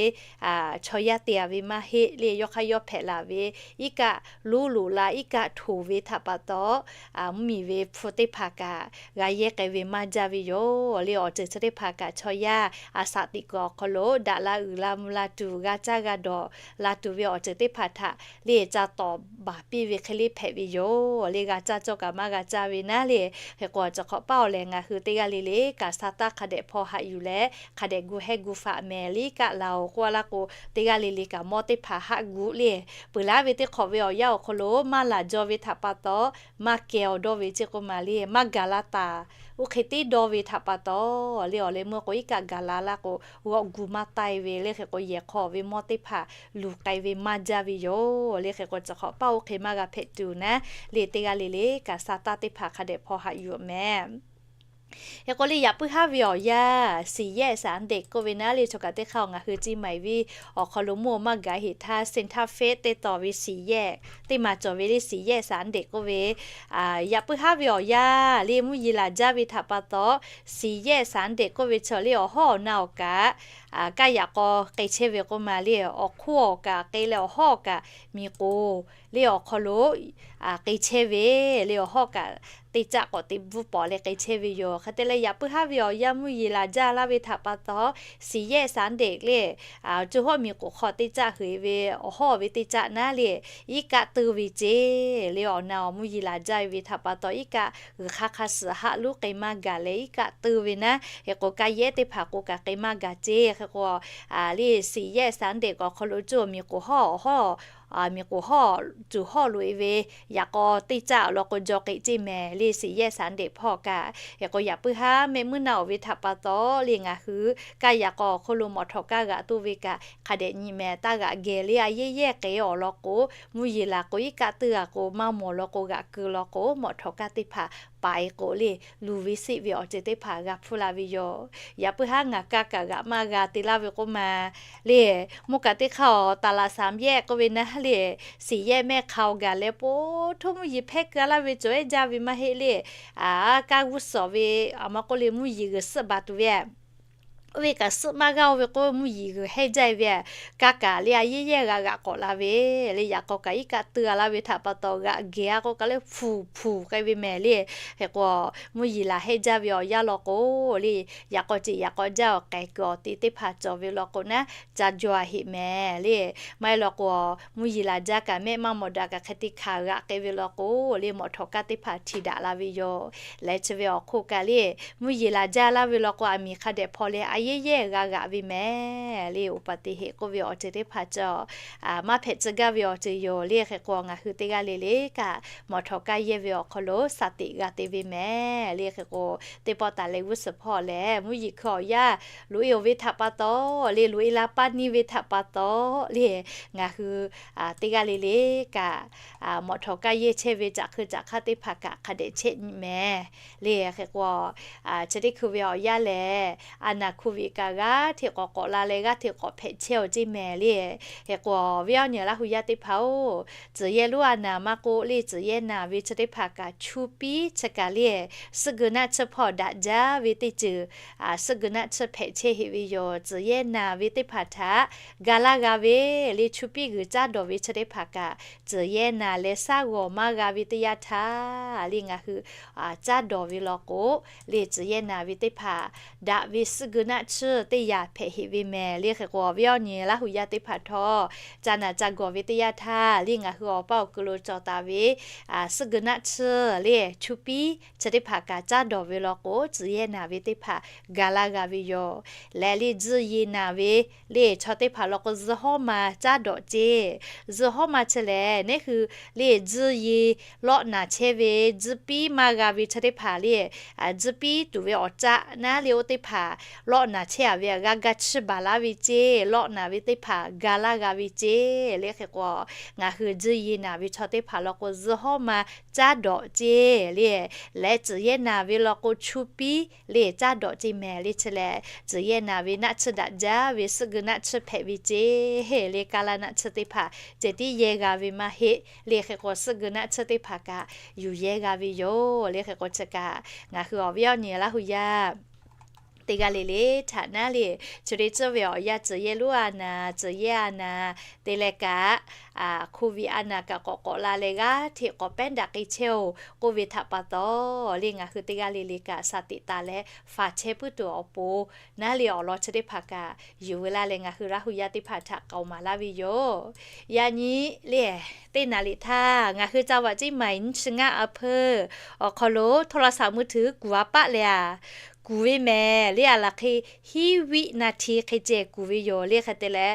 chaw yaˇ te a ve maˇ heˆ le yawˇ hk'aˇ yawˇ hpehꞈ laˬ ve iˉ kaˆ luˉ loꞈ la iˉ kaˆ htoˍ ve htaꞈ pa taw mvuhˇ miˬ ve hpu teˇ hpaˍ kaꞈ g'a yehˇ k'ai ve maˇ jaˇ ve yoˬ le. Awˬ ceuˬ chi teˇ hpaˍ kaꞈ chaw yaˇ a shaꞈ teꞈ kuiˬ awˬ hk'aw lo daꞈ la uiˍ la mvuh la tuˬ g'a caˇ g'a dawˬ la tuˬ ve awˬ ceuˬ teˇ hpaˍ htaꞈ le ca tawˍ baˬ piˇ ve hk'e le hpehꞈ ve yoˬ le. G'a caˇ cawˇ kaꞈ maˇ g'a caˇ ve naˉ le. Hk'e k'o cawˬ hk'awꞈ paˇ awˬ lehˬ ngaˬ hui teˇ g'aˇ le le kaꞈ sa taˇ hk'a dehꞈ hpaw haꞈ yuˬ leh hk'a dehꞈ gu heh gu faꞈ mehˍ le iˉ kaˆ laˬ oˬ k'oˆ a laˇ k'o teˇ g'aˇ le le kaꞈ mawˇ teˇ hpaˍ haˆ gu le peuˬ laˉ ve teˇ hk'awꞈ ve awˬ yanˇ awˬ hk'aw lo maˇ laˬ jaw ve htaꞈ pa taw maˇ kehˬ awˬ dawˇ ve ceˇ k'oˆ ma le maˇ gaˬ la taˍ oˇ hk'e teˇ dawˇ ve htaꞈ pa taw le awˬ leh meuˇ k'o iˉ kaˆ gaˬ la laˇ k'o g'awˆ gu maˇ taˇ e ve le. Hk'e k'o yehˬ hk'aw ve mawˇ teˇ hpaˍ luˬ k'ai ve maˇ jaˇ ve yoˬ le. Hk'e k'o cawˬ hk'awꞈ paˇ oˇ hk'e maˇ g'a hpehꞈ tuˬ naˉ le teˇ g'aˇ le le kaꞈ sa taˇ teˇ hpaˍ hk'a dehꞈ hpaw haꞈ yuˬ mehˍ. Hk'e k'o le yaꞈ puiˉ haˉ ve awˬ yanˇ สี่แยกสามเหลี่ยม k'oˆ ve naˉ le chaw kaꞈ teˇ hk'aˇ ngaˬ hui Ciˇ maiˍ viˇ awˬ hk'aw lo mvuhˇ awˬ maˇ gaˬ heˍ htaˇ เซ็นทรัลเฟส te tawˍ ve สี่แยก teˇ maˬ cawˬ ve le สี่แยกสามเหลี่ยม k'oˆ ve yaꞈ puiˉ haˉ ve awˬ yanˇ le mvuhˇ yeˬ laˬ jaˇ ve htaꞈ pa taw สี่แยกสามเหลี่ยม k'oˆ ve chaw le awˬ hawˉ awˬ na awˬ kaꞈ kaˇ yaꞈ k'aw k'ai chehˇ ve k'oˆ ma le awˬ hk'oˆ awˬ kaꞈ k'ai leh awˬ hawˉ awˬ kaꞈ miˬ k'oˍ le awˬ hk'aw lo k'ai chehˇ ve le awˬ hawˉ kaꞈ teˇ caˆ k'awꞈ te bvuhˇ pawˍ leh k'ai chehˇ ve yoˬ. Hk'e te leh yaꞈ puiˉ haˉ ve awˬ yanˇ mvuhˇ yeˬ laˬ jaˇ laˇ ve htaꞈ pa taw, siˍ yehˆ saˍ ndeꞈ le, co hawˉ miˬ k'oˍ hk'aw teˇ caˆ heuˬ ve awˬ hawˉ ve teˇ caˆ naˉ le, iˉ kaˆ teuˇ ve ceˇ le awˬ na awˬ mvuhˇ yeˬ laˬ jaˇ ve htaꞈ pa taw iˉ kaˆ g'uiˬ hk'a hk'a suhˍ haˆ luˉ k'ai maˇ gaˬ leh iˉ kaˆ teuˇ ve naˉ. Hk'e k'o ka yehˉ teˇ hpaˍ k'o kaꞈ k'ai maˇ gaˬ ceˇ. Hk'e k'o le siˍ yehˆ saˍ ndeꞈ k'awꞈ hk'aw lo co miˬ k'oˍ hawˉ awˬ hawˉ miˬ k'oˍ hawˉ co hawˉ loꞈ e ve yaꞈ k'aw teˇ caˆ awˬ lawn k'o jaw k'ai ceˇ mehˍ le siˍ yehˆ saˍ ndeꞈ hpawˇ kaꞈ. Hk'e k'o yaꞈ puiˉ haˉ mehˆ muiˉ naˆ oˬ ve htaꞈ pa taw le ngaˬ hui kaˇ yaꞈ k'aw awˬ hk'oˆ lo mawˬ htawꞈ kaˇ g'aꞈ toˇ ve kaꞈ hk'a dehꞈ nyi mehˍ. Taˇ g'aꞈ geh le a yehˉ yehˉ k'ai awˬ lawn k'o, mvuhˇ yeˬ laˬ k'o iˉ kaˆ teuˇ g'a k'o maˇ mawˬ lawn k'o g'aꞈ keu lawn k'o mawˬ htawꞈ kaˇ teˇ hpaˍ paiˍ k'o le luˬ ve seˆ ve awˬ ceuˬ teˇ hpaˍ g'a hpuˇ la ve yoˬ. Yaꞈ puiˉ haˉ ngaˬ kaˇ kaꞈ g'aꞈ maˇ g'a te laˇ ve k'oˆ ma le, mvuhˇ kaꞈ teˇ hk'aˇ awˬ taˍ laˍ saˍ yehˆ k'oˆ ve naˉ le, siˍ yehˆ mehˆ hk'a awˬ gaˬ leh po htoˇ mvuhˇ yeˬ hpehˇ keu laˇ ve cawˬ ehˉ jaˇ ve maˇ heˆ le. Aˬ, kaˇ g'uˇ suhˍ ve aˬ ma k'oˆ le mvuhˇ yeˬ g'uiˬ suhˆ baˬ tuˬ ve oˇ ve kaꞈ suhˆ maˇ g'aˇ oˇ ve k'oˆ mvuhˇ yeˬ g'uiˬ hehˉ jaˇ ve, kaˇ kaꞈ le a yehˉ yehˉ g'a g'aꞈ k'awꞈ la ve le. Yaꞈ k'aw kaꞈ iˉ kaˆ teuˇ a laˇ ve htaꞈ pa taw g'aꞈ geh a k'o kaꞈ le hpuˍ hpuˍ k'ai ve mehˍ le. Hk'e k'o mvuhˇ yeˬ laˬ hehˉ jaˇ ve awˬ yanˇ law k'o le, yaꞈ k'aw ceˬ yaꞈ k'aw jaˇ awˬ k'ehˬ kuiˬ awˬ te teˇ hpaˍ cawˬ ve law k'o naˉ ca jaw a heˆ mehˍ le. Maˇ heˆ law k'o mvuhˇ yeˬ laˬ jaˇ kaꞈ mehˆ maˇ mawˬ daꞈ kaꞈ hk'e te hkanˍ g'aꞈ k'ai ve law k'o le mawˬ htawꞈ kaˇ teˇ hpaˍ htiˍ daꞈ la ve yoˬ. Leh chi ve awˬ hk'oˆ kaꞈ le mvuhˇ yeˬ laˬ jaˇ laˇ ve law k'o aˬ miˍ hk'a dehꞈ hpaw leh a yehˉ yehˉ g'a g'aꞈ ve mehˍ le. Oˇ paˍ te heˆ k'oˆ ve awˬ ceuˬ teˇ hpaˍ cawˬ maˇ hpehꞈ tcuh gaˇ ve awˬ ceuˬ yoˬ le. Hk'e k'o ngaˬ hui teˇ g'aˇ le le kaꞈ mawˬ htawꞈ kaˇ yehˇ ve awˬ hk'aw lo shaˍ tiꞈ g'a te ve mehˍ le. Hk'e k'o teˇ pawˆ taˍ leh g'uˇ suhˍ hpawˇ lehˬ mvuhˇ yeˬ hkui awˬ yanˇ loꞈ e oˬ ve htaꞈ pa taw le loꞈ e la paˇ neˇ ve htaꞈ pa taw le ngaˬ hui teˇ g'aˇ le le kaꞈ mawˬ htawꞈ kaˇ yehˇ chehˇ ve caꞈ hk'eu caꞈ hk'aˇ teˇ hpaˍ kaꞈ hk'a dehꞈ chehˇ nyi mehˍ le. Hk'e k'o chi teˇ hkui ve awˬ yanˇ lehˬ a naˍ hk'u viꞈ kaꞈ g'aˇ hteꞈ k'awꞈ k'awꞈ la leh g'aˇ hteꞈ k'awꞈ hpehꞈ chehˇ oˬ ceˇ mehˍ le. Hk'e k'o viˉ awˬ nyi Laˇ hu yaˇ teˇ hpaˍ-oˬ, tcuhˬ yehˇ lonˉ a naˍ maˇ k'oˆ le tcuhˬ yehˇ naˍ ve chi teˇ hpaˍ kaꞈ chuˇ piˉ chi kaꞈ le suhˆ geu naˆ tsuhˇ hpawˇ daꞈ jaˇ ve teˇ ceuˬ suhˆ geu naˆ tsuhˇ hpehꞈ chehˇ heꞈ ve yoˬ. Tcuhˬ yehˇ naˍ ve teˇ hpaˍ htaꞈ ga laˇ g'a ve le chuˇ piˉ g'uiˬ caˉ dawˬ ve chi teˇ hpaˍ kaꞈ tcuhˬ yehˇ naˍ leh shaˉ g'awˬ maˇ g'a ve teˇ yanˇ htaˇ le ngaˬ hui caˉ dawˬ ve law k'o le tcuhˬ yehˇ naˍ ve teˇ hpaˍ daꞈ ve suhˆ geu naˆ tsuhˇ teˇ yanˇ hpehꞈ heꞈ ve mehˍ le. Hk'e k'o viˉ awˬ nyi Laˇ hu yaˇ teˇ hpaˍ htawˇ ca naˬ ca gawˬ ve teˇ yanˇ htaˇ le ngaˬ hui awˬ paˇ awˬ keu lo cawˬ taˍ ve suhˆ geu naˆ tsuhˇ le chuˇ piˉ chi teˇ hpaˍ kaꞈ caˉ dawˬ ve law k'o tcuhˬ yehˇ naˍ ve teˇ hpaˍ ga laˇ g'a ve yoˬ. Lehˬ le tzuhˇ ye naˍ ve le chaw teˇ hpaˍ law k'o zuhˇ hawˉ ma caˉ dawꞈ ceˇ. Zuhˇ hawˉ ma chi lehˬ neˉ hui le tzuhˇ ye lawˆ naˍ chehˇ ve tzuhˇ piˉ maˇ g'a ve chi teˇ hpaˍ le tzuhˇ piˉ tuˬ ve awˬ caˆ naˉ le oˇ teˇ hpaˍ lawˆ naˍ chehˇ a ve g'a ga chiˇ baˬ laˇ ve ceˇ. Lawˆ naˍ ve teˇ hpaˍ ga laˇ g'a ve ceˇ le. Hk'e k'o ngaˬ hui tzuhˇ ye naˍ ve chaw teˇ hpaˍ law k'o zuhˇ hawˉ ma caˉ dawꞈ ceˇ le. Lehˬ tcuhˬ yehˇ naˍ ve law k'o chuˇ piˉ le caˉ dawꞈ ceˇ mehˍ le. Chi lehˬ tcuhˬ yehˇ naˍ ve naˆ tsuhˇ daꞈ jaˇ ve suhˆ geu naˆ tsuhˇ hpehꞈ ve ceˇ le. Kaˇ laˇ naˆ tsuhˇ teˇ hpaˍ ceh tiˉ yehˇ g'a ve maˇ heˆ le. Hk'e k'o suhˆ geu naˆ tsuhˇ teˇ hpaˍ kaꞈ yuˬ yehˇ g'a ve yoˬ le. Hk'e k'o chi kaꞈ ngaˬ hui awˬ viˉ awˬ nyi Laˇ hu yaˇ teˇ g'aˇ le le htaꞈ naˉ le chi teˇ ceuˬ ve awˬ yanˇ tcuhˬ yehˇ lonˉ a naˍ tcuhˬ yehˇ a naˍ te leh kaꞈ COVID a naˍ kaꞈ k'awꞈ k'awꞈ la leh g'aˇ hteꞈ k'awꞈ pehˉ daꞈ k'ai chehˇ oˬ k'oˆ ve htaꞈ pa taw le ngaˬ hui teˇ g'aˇ le le kaꞈ shaˍ tiꞈ taˍ leh faˍ chehˇ puiˉ tuˬ awˬ pon naˉ le awˬ lawn chi teˇ hpaˍ kaꞈ yuˬ ve laˇ leh ngaˬ hui Laˇ hu yaˇ teˇ hpaˍ htaꞈ k'aoˍ maˍ laˇ ve yoˬ. Yaꞈ nyi le teˇ naˍ riˍ htaˇ ngaˬ hui ca vaꞈ ceˇ maˬ nyiˇ chi ngaˇ a hpeuˇ awˬ hk'aw lo โทรศัพท์มือถือ kuˬ a paˆ leh a kuˬ ve mehˍ le. A laˬ hk'e hiˉ viˆ naˍ hti hk'e ceh kuˬ ve yoˬ le. Hk'e te leh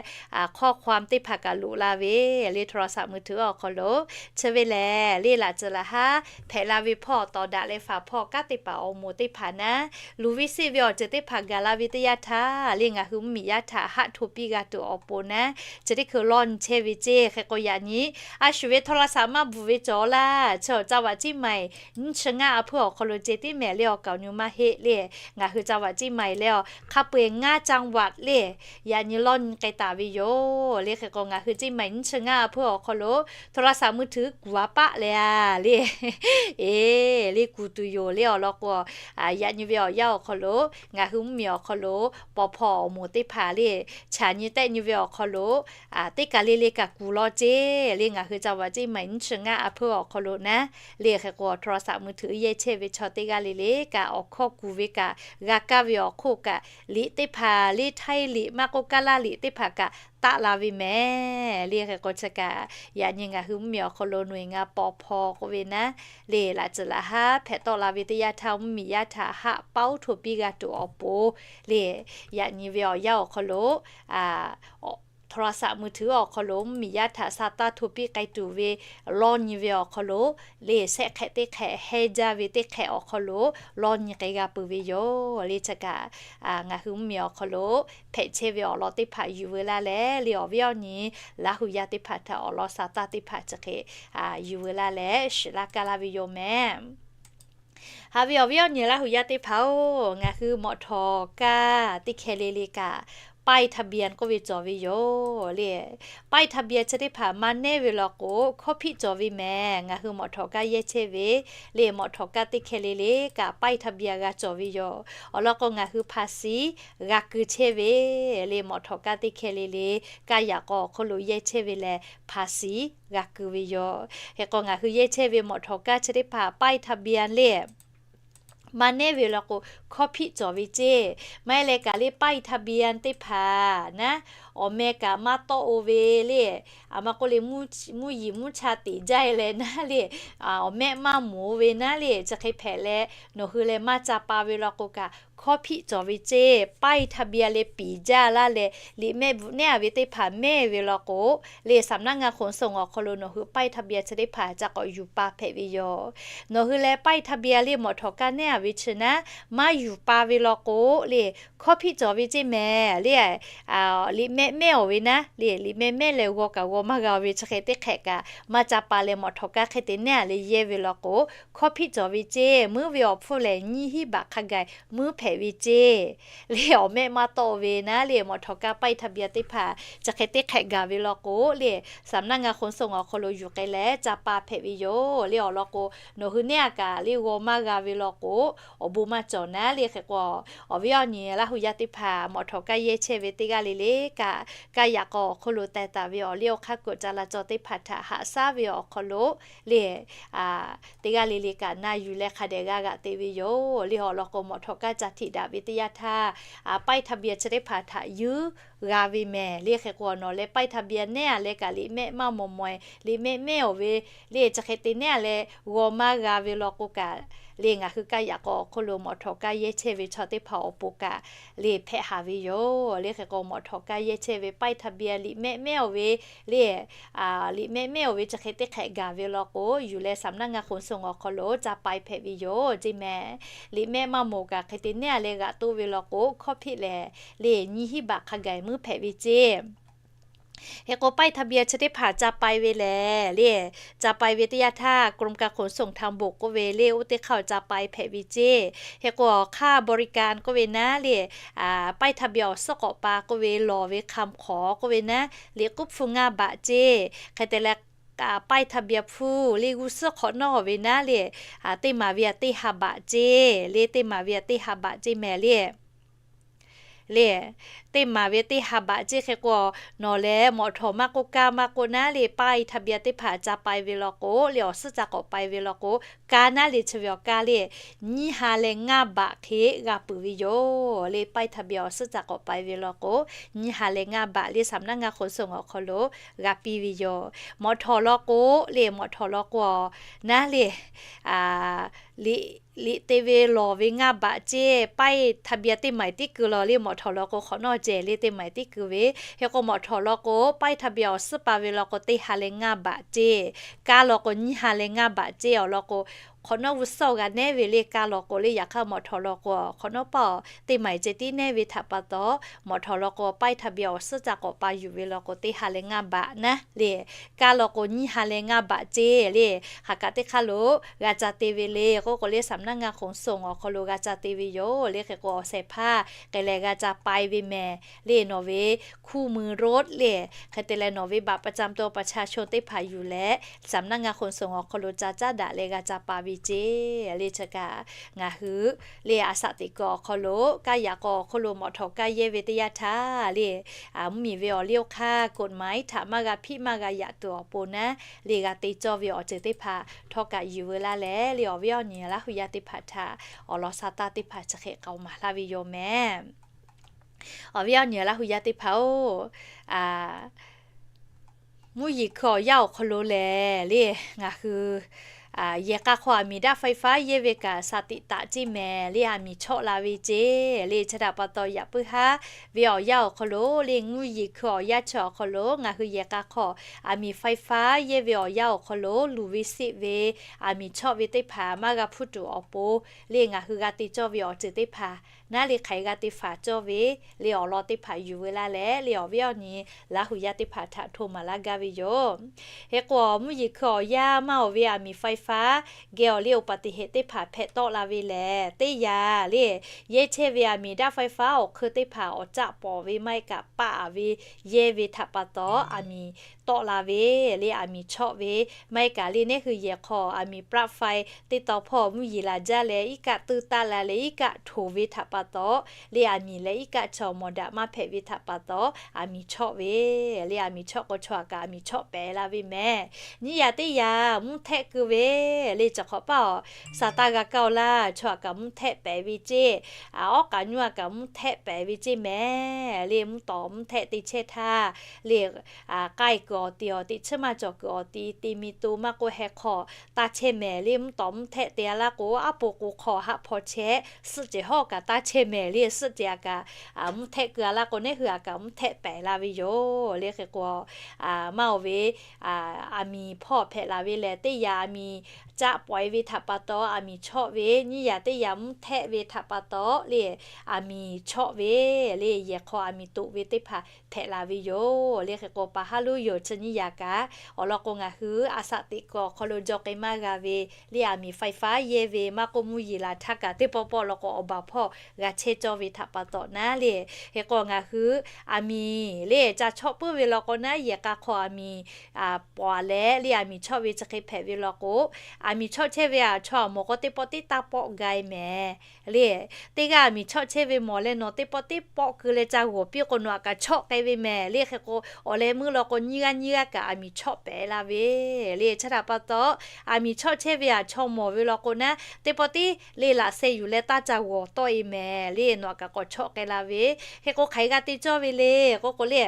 ข้อความ teˇ hpaˍ kaꞈ loꞈ la ve le โทรศัพท์มือถือ awˬ hk'aw lo chi ve lehˬ le laꞈ tcuhˍ laꞈ haˉ hpehꞈ la ve hpawˇ tawˍ daꞈ leh faˍ hpawˇ kanˉ teˇ hpaˍ awˬ moˍ teˇ hpaˍ naˉ luˬ ve seˆ ve awˬ ceuˬ teˇ hpaˍ gaˬ la ve teˇ yanˇ htaˇ le ngaˬ hui mvuhˇmiˬ yaˇ htaꞈ haˆ hto piˇ g'a tuˬ awˬ pon naˉ chi teˇ hkui lawˇ nyi chehˇ ve ceˇ. Hk'e k'o yaꞈ nyi a shuˍ ve โทรศัพท์ maˇ bvuhꞈ ve cawˬ laˇ chi awˬ ca vaꞈ ceˇ maˬ nyiˇ chi ngaˇ a hpeuˇ awˬ hk'aw lo ceh tiˉ mehˍ le awˬ kaˍ awˬ nyi maˇ heˆ le Ngaˬ hui จังหวัดเชียงใหม่ le a, hk'a peu-eˬ ngaˇ จังหวัด le, yaꞈ nyi lawˇ nyi k'ai taˍ ve yoˬ le. Hk'e k'o ngaˬ hui เชียงใหม่ nyiˇ chi ngaˇ a hpeuˇ awˬ hk'aw lo โทรศัพท์มือถือ kuˬ a paˆ leh a le, eˬ le kuˬ tuˬ yoˬ le. Awˬ lawn k'o, yaꞈ nyi ve awˬ yanˇ awˬ hk'aw lo ngaˬ hui mvuhˇmiˬ awˬ hk'aw lo paw hpaw awˬ moˍ teˇ hpaˍ le, chaꞈ nyi tehˆ nyi ve awˬ hk'aw lo teˇ kaˬ le le kaꞈ kuˬ law ceˇ le. Ngaˬ hui จังหวัดเชียงใหม่ nyiˇ chi ngaˇ a hpeuˇ awˬ hk'aw lo naˉ le, hk'e k'o โทรศัพท์มือถือ yehˇ chehˇ ve chaw teˇ g'aˇ le le kaꞈ awˬ hkawˇ kuˬ ve kaꞈ g'a kaˇ ve awˬ hk'oˆ kaꞈ, liꞈ teˇ hpaˍ le, Htaiˇ liꞈ maˇ k'oˆ Kaˇlaˇ liꞈ teˇ hpaˍ kaꞈ taˆ la ve mehˍ le. Hk'e k'o chi kaꞈ yaꞈ nyi ngaˬ hui mvuhˇmiˬ awˬ hk'aw lo หน่วยงาน paw hpaw k'oˆ ve naˉ le, laꞈ tcuhˍ laꞈ haˉ hpehꞈ tawˆ la ve teˇ yanˇ htaˇ mvuhˇmiˬ yaˇ htaꞈ haˆ paoˉ hto piˇ g'a tuˬ awˬ pon le, yaꞈ nyi ve awˬ yanˇ awˬ hk'aw lo โทรศัพท์มือถือ awˬ hk'aw lo mvuhˇmiˬ yaˇ htaꞈ sa taˇ hto piˇ k'ai tuˬ ve lawˇ nyi ve awˬ hk'aw lo le, shehˆ hk'ehꞈ teˇ hk'ehꞈ hehnˇ jaˇ ve teˇ hk'ehꞈ awˬ hk'aw lo lawˇ nyi k'ai g'a peuˬ ve yoˬ le. Chi kaꞈ ngaˬ hui mvuhˇmiˬ awˬ hk'aw lo hpehꞈ chehˇ ve awˬ lawn teˇ hpaˍ yuˬ veu laˇ leh le, awˬ viˉ awˬ nyi Laˇ hu yaˇ teˇ hpaˍ htaꞈ awˬ lawn sa taˇ teˇ hpaˍ chi hk'e yuˬ veu laˇ leh shiˍ laˇ kaˇ laˇ ve yoˬ mehˍ. Haꞈ ve awˬ viˉ awˬ nyi Laˇ hu yaˇ teˇ hpaˍ-oˬ, ngaˬ hui mawꞈ htawˍ kaˇ teˇ hkeh le le kaꞈ ป้ายทะเบียน k'oˆ ve cawˬ ve yoˬ le. ป้ายทะเบียน chi teˇ hpaˍ maˇ nehˉ ve law k'o, hkawˇ hpiˆ cawˬ ve mehˍ. Ngaˬ hui mawꞈ htawˍ kaˇ yehˇ chehˇ ve le, mawꞈ htawˍ kaˇ teˇ hkeh le le kaꞈ ป้ายทะเบียน g'a cawˬ ve yoˬ. Awˬ lawn k'o ngaˬ hui ภาษี g'a keu chehˇ ve le, mawꞈ htawˍ kaˇ teˇ hkeh le le kaˇ yaꞈ k'aw awˬ hk'oˆ lo yehˇ chehˇ ve lehˬ ภาษี g'a keu ve yoˬ. Hk'e k'o ngaˬ hui yehˇ chehˇ ve mawꞈ htawˍ kaˇ chi teˇ hpaˍ ป้ายทะเบียน le maˇ nehˉ ve law k'o, hkawˇ hpiˆ cawˬ ve ceˇ. Maˇ heˆ leh kaꞈ le ป้ายทะเบียน teˇ hpaˍ naˉ, awˬ meh kaꞈ maˇ tawˆ-o ve le, a ma k'oˆ le, mvuhˇ yiˍ mvuhˇ cha teꞈ jaˇ leh naˉ le, awˬ mehˆ maˇ moˍ ve naˉ le, chi hk'e hpehꞈ leh nawˬ hui leh maˇ ca pa ve law k'o kaꞈ, hkawˇ hpiˆ cawˬ ve ceˇ. ป้ายทะเบียน le piˍ jaˇ laˇ leh liꞈ mehˆ bvuhꞈ nehˉ-a ve teˇ hpaˍ mehˇ ve law k'o le, สำนักงานขนส่ง awˬ hk'aw lo nawˬ hui ป้ายทะเบียน chi teˇ hpaˍ ca k'awꞈ yuˬ pa hpehꞈ ve yoˬ. Nawˬ hui leh ป้ายทะเบียน le mawꞈ htawˍ kaˇ nehˉ-a ve chi naˉ, maˇ yuˬ pa ve law k'o le, hkawˇ hpiˆ cawˬ ve ceˇ mehˍ le. Liꞈ mehˆ mehˇ-aˬ ve naˉ le, liꞈ mehˆ mehˇ leh g'aw kaꞈ g'aw maˇ g'a ve chi hk'e teˇ hk'ehꞈ kaꞈ maˇ ca pa leh mawꞈ htawˍ kaˇ hk'e te nehˉ-a leh yehˇ ve law k'o, hkawˇ hpiˆ cawˬ ve ceˇ. Muiˉ ve awˬ hpfuhˇ lehˬ nyiˇ hinˉ baꞈ hk'a gaˬ muiˉ hpehꞈ ve ceˇ. Le awˬ mehˆ maˇ tawˆ ve naˉ le, mawꞈ htawˍ kaˇ ป้ายทะเบียน teˇ hpaˍ chi hk'e teˇ hk'ehꞈ gaˬ ve law k'o le, สำนักงานขนส่ง awˬ hk'aw lo yuˬ k'ai leh ca pa hpehꞈ ve yoˬ le. Awˬ lawn k'o nawˬ hui nehˉ-a kaꞈ le g'aw maˇ g'a ve law k'o, awˬ bon maˇ cawˬ naˉ le. Hk'e k'o awˬ viˉ awˬ nyi Laˇ hu yaˇ teˇ hpaˍ mawꞈ htawˍ kaˇ yehˇ chehˇ ve teˇ g'aˇ le le kaꞈ, kaˇ yaꞈ k'aw awˬ hk'oˆ lo teh taˍ ve awˬ liˇ awˬ hk'aˇ kuiˬ ca la caw teˇ hpaˍ htaꞈ haꞈ shaˉ ve awˬ hk'aw lo le, teˇ g'aˇ le le kaꞈ na yuˬ leh hk'a dehꞈ g'a g'aꞈ te ve yoˬ le. Awˬ lawn k'o mawꞈ htawˍ kaˇ ca htiꞈ daꞈ ve teˇ yanˇ htaˇ, ป้ายทะเบียน chi teˇ hpaˍ htaꞈ yuˇ g'a ve mehˍ le. Hk'e k'o nawˬ leh ป้ายทะเบียน nehˉ-a leh kaꞈ liꞈ mehˆ maˇ mawˬ mawˬ-e, liꞈ mehˆ mehˇ-aˬ ve le chi hk'e te nehˉ-a leh g'aw maˇ g'a ve law k'o kaꞈ le, ngaˬ hui kaˇ yaꞈ k'aw awˬ hk'oˆ lo mawꞈ htawˍ kaˇ yehˇ chehˇ ve chaw teˇ hpaˍ awˬ pon kaꞈ le hpehꞈ haˍ ve yoˬ le. Hk'e k'o mawꞈ htawˍ kaˇ yehˇ chehˇ ve ป้ายทะเบียน liꞈ mehˆ mehˇ-aˬ ve le, liꞈ mehˆ mehˇ-aˬ ve chi hk'e teˇ hk'ehꞈ gaˬ ve law k'o, yuˬ leh สำนักงานขนส่ง awˬ hk'aw lo ca pa-e hpehꞈ ve yoˬ ceˇ mehˍ. Liꞈ mehˆ maˇ mawˬ kaꞈ hk'e te nehˉ-a leh g'aꞈ toˆ ve law k'o, hkawˇ hpiˆ lehˬ le nyiˇ hinˉ baꞈ hk'a gaˬ muiˉ hpehꞈ ve ceˇ. Hk'e k'o ป้ายทะเบียน chi teˇ hpaˍ ca pa-e ve lehˬ le, ca pa-e ve teˇ yanˇ htaˇ กรมการขนส่งทางบก k'oˆ ve le oˇ teˇ hk'aˇ ca pa-e hpehꞈ ve ceˇ. Hk'e k'o awˬ hk'aˇ บริการ k'oˆ ve naˉ le, ป้ายทะเบียน awˬ suhˉ k'awꞈ pa k'oˆ ve lawˬ ve คำขอ k'oˆ ve naˉ, liꞈ k'uˉ hpfuhˇ ngaˇ baꞈ ceˇ. Hk'e te leh ป้ายทะเบียน hpfuhˇ le g'uˇ suhˉ hk'awꞈ nawˉ ve naˉ le, teˇ maˍ ve aꞈ teˇ ha baꞈ ceˇ le, teˇ maˍ ve aꞈ teˇ ha baꞈ ceˇ mehˍ le. Le, teˇ maˍ ve teˇ ha baꞈ ceˇ. Hk'e k'o nawˬ lehˬ mawꞈ htawˍ maˇ k'oˆ kaˇ maˇ k'oˆ naˉ le, ป้ายทะเบียน teˇ hpaˍ ca pa-e ve law k'o le awˬ suhˉ ca k'awꞈ pa-e ve law k'o, kaˇ naˉ le chi ve awˬ kaˇ le nyiˇ ha leh ngaˇ baꞈ hk'e g'a peuˬ ve yoˬ le. ป้ายทะเบียน awˬ suhˉ ca k'awꞈ pa-e ve law k'o, nyiˇ ha leh ngaˇ baꞈ le สำนักงานขนส่ง awˬ hk'aw lo g'a piˇ ve yoˬ. Mawꞈ htawˍ law k'o le, mawꞈ htawˍ law k'o naˉ le, liꞈ te ve lawˬ ve ngaˇ baꞈ ceˇ. ป้ายทะเบียน teˇ maˍ tiˉ keu law le, mawꞈ htawˍ law k'o hk'awꞈ nawˉ cehˬ le teˇ maˍ tiˉ keu ve. Hk'e k'o mawꞈ htawˍ law k'o ป้ายทะเบียน awˬ suhˉ pa ve law k'o teˇ ha leh ngaˇ baꞈ ceˇ. Kaˇ law k'o nyiˇ ha leh ngaˇ baꞈ ceˇ. Awˬ lawn k'o hk'awꞈ nawˉ g'uˇ suhˍ g'a nehˉ ve le, kaˇ law k'o le, yaꞈ hk'aˇ mawꞈ htawꞈ law k'o hk'awꞈ nawˉ paˇ aˬ teˇ maˬ ceh tiˉ nehˉ ve htaꞈ pa taw, mawꞈ htawꞈ law k'o ป้ายทะเบียน awˬ suhˉ ca k'awꞈ pa yuˬ ve law k'o teˇ ha leh ngaˇ baꞈ naˉ le, kaˇ law k'o nyiˇ ha leh ngaˇ baꞈ ceh le, hk'aˬ kaꞈ teˇ hk'aˇ lo g'a ca te ve le k'oˆ k'o le, สำนักงานขนส่ง awˬ hk'aw lo g'a ca te ve yoˬ le. Hk'e k'o awˬ shehˍ hpaˇ k'ai leh g'a ca pai ve mehˍ le, nawˬ ve คู่มือรถ le, hk'e te leh nawˬ ve บัตรประจำตัวประชาชน teˇ hpaˍ yuˬ leh สำนักงานขนส่ง awˬ hk'aw lo ca caˉ daꞈ leh g'a ca pa ve ceh le. Chi kaꞈ ngaˬ hui le a shaꞈ teꞈ kuiˬ awˬ hk'aw lo, kaˇ yaꞈ k'aw awˬ hk'aw lo mawꞈ htawꞈ kaˇ yehˇ ve teˇ yanˇ htaˇ le, mvuhˇmiˬ ve awˬ liˇ awˬ hk'aˇ กฎหมาย htaꞈ maˇ g'a hpiˆ maˇ g'a yaꞈ tuˬ awˬ pon naˉ le, g'a te cawˇ ve awˬ ceuˬ teˇ hpaˍ htawˇ kaꞈ yuˬ veu laˇ leh le, awˬ viˉ awˬ nyi Laˇ hu yaˇ teˇ hpaˍ htaꞈ awˬ lawn sha taˇ teˇ hpaˍ chi hk'e k'aoˍ maˍ laˇ ve yoˬ mehˍ. Awˬ viˉ awˬ nyi Laˇ hu yaˇ teˇ hpaˍ-oˬ, mvuhˇ yeˬ hkui awˬ yanˇ awˬ hk'aw lo lehˬ le, ngaˬ hui yehˬ k'a hk'aw aˬ miˍ daˆ ไฟฟ้า yehˇ ve kaꞈ shaˍ tiꞈ taꞈ ceˇ mehˍ le, aˬ miˍ chawˆ la ve ceˇ le. Chi htaꞈ pa taw yaꞈ puiˉ haˉ ve awˬ yanˇ awˬ hk'aw lo le, mvuhˇ yeˬ hkui awˬ yanˇ chi awˬ hk'aw lo ngaˬ hui yehˬ k'a hk'aw aˬ miˍ ไฟฟ้า yehˇ ve awˬ yanˇ awˬ hk'aw lo luˬ ve seˆ ve aˬ miˍ chawˆ ve teˇ hpaˍ maˇ g'a hpuˇ tuˬ awˬ pon le, ngaˬ hui g'a te cawˇ ve awˬ ceuˬ teˇ hpaˍ naˉ le, hk'aˬ hk'e g'a te faˍ cawˇ ve le, awˬ lawn teˇ hpaˍ yuˬ veu laˇ leh le, awˬ viˉ awˬ nyi Laˇ hu yaˇ teˇ hpaˍ htaꞈ hto maˍ laˇ gaˇ ve yoˬ. Hk'e k'o mvuhˇ yeˬ hkui awˬ yanˇ maˇ awˬ ve aˬ miˍ ไฟฟ้า geh awˬ le อุบัติเหตุ teˇ hpaˍ hpehꞈ tawˆ la ve lehˬ, teˇ yanˇ le yehˇ chehˇ ve aˬ miˍ daˆ ไฟฟ้า awˬ hk'eun teˇ hpaˍ awˬ caˆ pawˍ ve maˇ heˆ kaꞈ paˆ ve yehˇ ve htaꞈ pa taw aˬ miˍ tawˆ la ve le, aˬ miˍ chawˆ ve maˇ heˆ kaꞈ le, neˉ hui yehˬ hk'aw aˬ miˍ ปลั๊กไฟ teˇ taw hpawˇ mvuhˇ yeˬ laˬ jaˇ leh iˉ kaˆ teuˇ taˆ la leh iˉ kaˆ htoˍ ve htaꞈ pa taw le, aˬ miˍ leh iˉ kaˆ chaw mawˬ daꞈ maˇ hpehꞈ ve htaꞈ pa taw aˬ miˍ chawˆ ve le, aˬ miˍ chawˆ k'o chaw aꞈ kaꞈ aˬ miˍ chawˆ pehˍ la ve mehˍ. Nyiˇ yaꞈ teˇ yaꞈ mvuhˇ htehˆ keu ve le, chi hk'awꞈ paˇ awˬ shaˍ taˇ g'a kaˇ-oˬ laˇ, chaw aꞈ kaꞈ mvuhˇ htehˆ pehˍ ve ceˇ, awˉ k'aꞈ nyuˇ aꞈ kaꞈ mvuhˇ htehˆ pehˍ ve ceˇ mehˍ le. Mvuhˇ tawˍ mvuhˇ htehˆ te chehˇ htaˇ le, k'ai kuiˬ awˬ ti awˬ teꞈ chiˉ maˇ cawˬ kuiˬ awˬ ti te mi to maˇ k'oˆ heh hk'aw taˇ chehˇ mehˍ le. Mvuhˇ tawˍ mvuhˇ htehˆ te a laˇ k'o, aˉ po k'o hk'aw haˆ hpaw chehˇ, suhˆ cehˬ hawˉ kaꞈ taˇ chehˇ mehˍ le, suhˆ cehˬ aꞈ kaꞈ mvuhˇ htehˆ keu a laˇ k'o, neˉ hui aꞈ kaꞈ mvuhˇ htehˆ pehˍ la ve yoˬ le. Hk'e k'o maˇ awˬ ve aˬ miˍ hpawˇ hpehꞈ la ve lehˬ, teˇ yanˇ aˬ miˍ caˆ pawˍ e ve htaꞈ pa taw aˬ miˍ chawˆ ve, nyiˇ yaꞈ teˇ yaꞈ mvuhˇ htehˆ ve htaꞈ pa taw le, aˬ miˍ chawˆ ve le, yehˬ hk'aw aˬ miˍ toꞈ ve teˇ hpaˍ hpehꞈ la ve yoˬ le. Hk'e k'o pa haˉ loˉ yoˬ. Chi nyiˇ yaꞈ kaꞈ awˬ lawn k'o ngaˬ hui a shaꞈ teꞈ kuiˬ awˬ hk'aw lo jaw k'ai maˇ g'a ve le, aˬ miˍ ไฟฟ้า yehˇ ve maˇ k'oˆ mvuhˇ yeˬ laˬ htaˇ kaꞈ teˇ pawˆ pawˆ law k'o awˬ baˬ hpawˇ g'a chehˇ cawˇ ve htaꞈ pa taw naˉ le. Hk'e k'o ngaˬ hui aˬ miˍ le ca chawˆ puiˉ ve law k'o naˉ, yehˬ k'a hk'aw aˬ miˍ pawˍ leh le, aˬ miˍ chawˆ ve chi hk'e hpehꞈ ve law k'o, aˬ miˍ chawˆ chehˇ ve aˬ chaw aˬ mawˬ k'o teˇ pawˆ tiˉ taˇ pawˆ ga e mehˍ le. Teˇ g'aˇ aˬ miˍ chawˆ chehˇ ve mawˬ leh nawˬ teˇ pawˆ tiˉ pawˆ keu leh ca g'awˬ piˇ k'o nawˬ aꞈ kaꞈ chawˆ k'ai ve mehˍ le. Hk'e k'o awˬ leh meuˇ law k'o nyiˇ g'aˇ nyiˇ g'aˇ kaꞈ aˬ miˍ chawˆ pehˍ la ve le. Chi htaꞈ pa taw aˬ miˍ chawˆ chehˇ ve aˬ chaw mawˬ ve law k'o naˉ, teˇ pawˆ tiˉ le laꞈ sheh yuˬ leh taˇ ca g'awˬ tawˆ e mehˍ le, nawˬ aꞈ kaꞈ k'awꞈ chawˆ k'ai la ve. Hk'e k'o hk'aˬ hk'e g'a te cawˇ ve le k'oˆ k'o le,